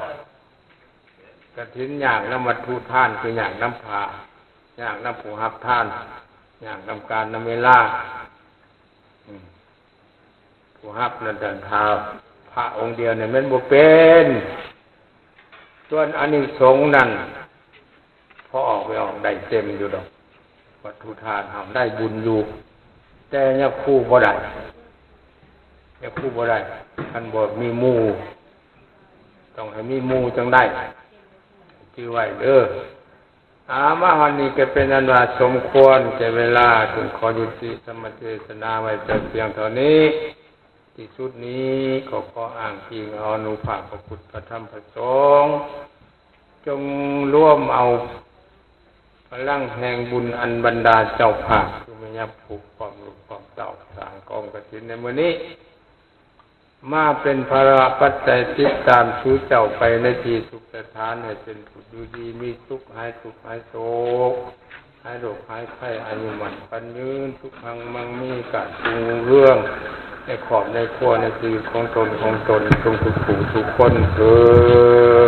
ກະຖິນຍາກນຳວັດຖຸທານ ຄືຍາກນຳຜ້າ ຍາກນຳຜູ້ຮັບທານ ຍາກນຳການນຳເວລາ. ອືມ ຜູ້ຮັບນັ້ນ ທ່ານ ຖ້າພະອົງດຽວນີ້ແມ່ນບໍ່ເປັນ. ສ່ວນອານິສົງນັ້ນ ພໍອອກໄປອອກໄດ້ເຕັມຢູ່ດອກ ວັດຖຸທານເຮົາໄດ້ບຸນຢູ່ ແຕ່ຍາຄູບໍ່ໄດ້ ຍາຄູບໍ່ໄດ້ ຄັນບໍ່ມີໝູ່ ຕ້ອງໃຫ້ມີໝູ່ຈັ່ງໄດ້ ຈື່ໄວ້ເດີ້. ອາ ມາຮອດນີ້ກໍເປັນອັນວ່າສົມຄວນແກ່ເວລາ ຈຶ່ງຂໍຍຸຕິທຳມະເທດສະນາໄວ້ແຕ່ພຽງເທົ່ານີ້. ທີ່ສຸດນີ້ກໍຂໍອ້າງອີງເອົາອານຸພາບພະພຸດ ພະທຳ ພະສົງ ຈົ່ງລວມເອົາພະລັງແຫ່ງບຸນ ອັນບັນດາເຈົ້າພາບ ຄືແມ່ນຍາຄູ ພ້ອມລູກ ພ້ອມເຕົ້າ ສ້າງກອງກະຖິນໃນມື້ນີ້ ມາເປັນພາລະປັດໄຈຕິດຕາມສູ່ເຈົ້າໄປໃນທີ່ສຸກສະຖານ ໃຫ້ເປັນຜູ້ຢູ່ດີມີສຸກ ຫາຍທຸກຫາຍໂສກ ຫາຍໂລກຫາຍໄພ ອາຍຸໝັ້ນຂວັນຍືນ ສຸຂັງມັງມີ ການຮຸ່ງເຮືອງໃນຄອບໃນຄົວ ໃນຊີວິດຂອງຕົນຂອງຕົນ ທຸກໆຜູ້ທຸກຄົນເທີ້ນ.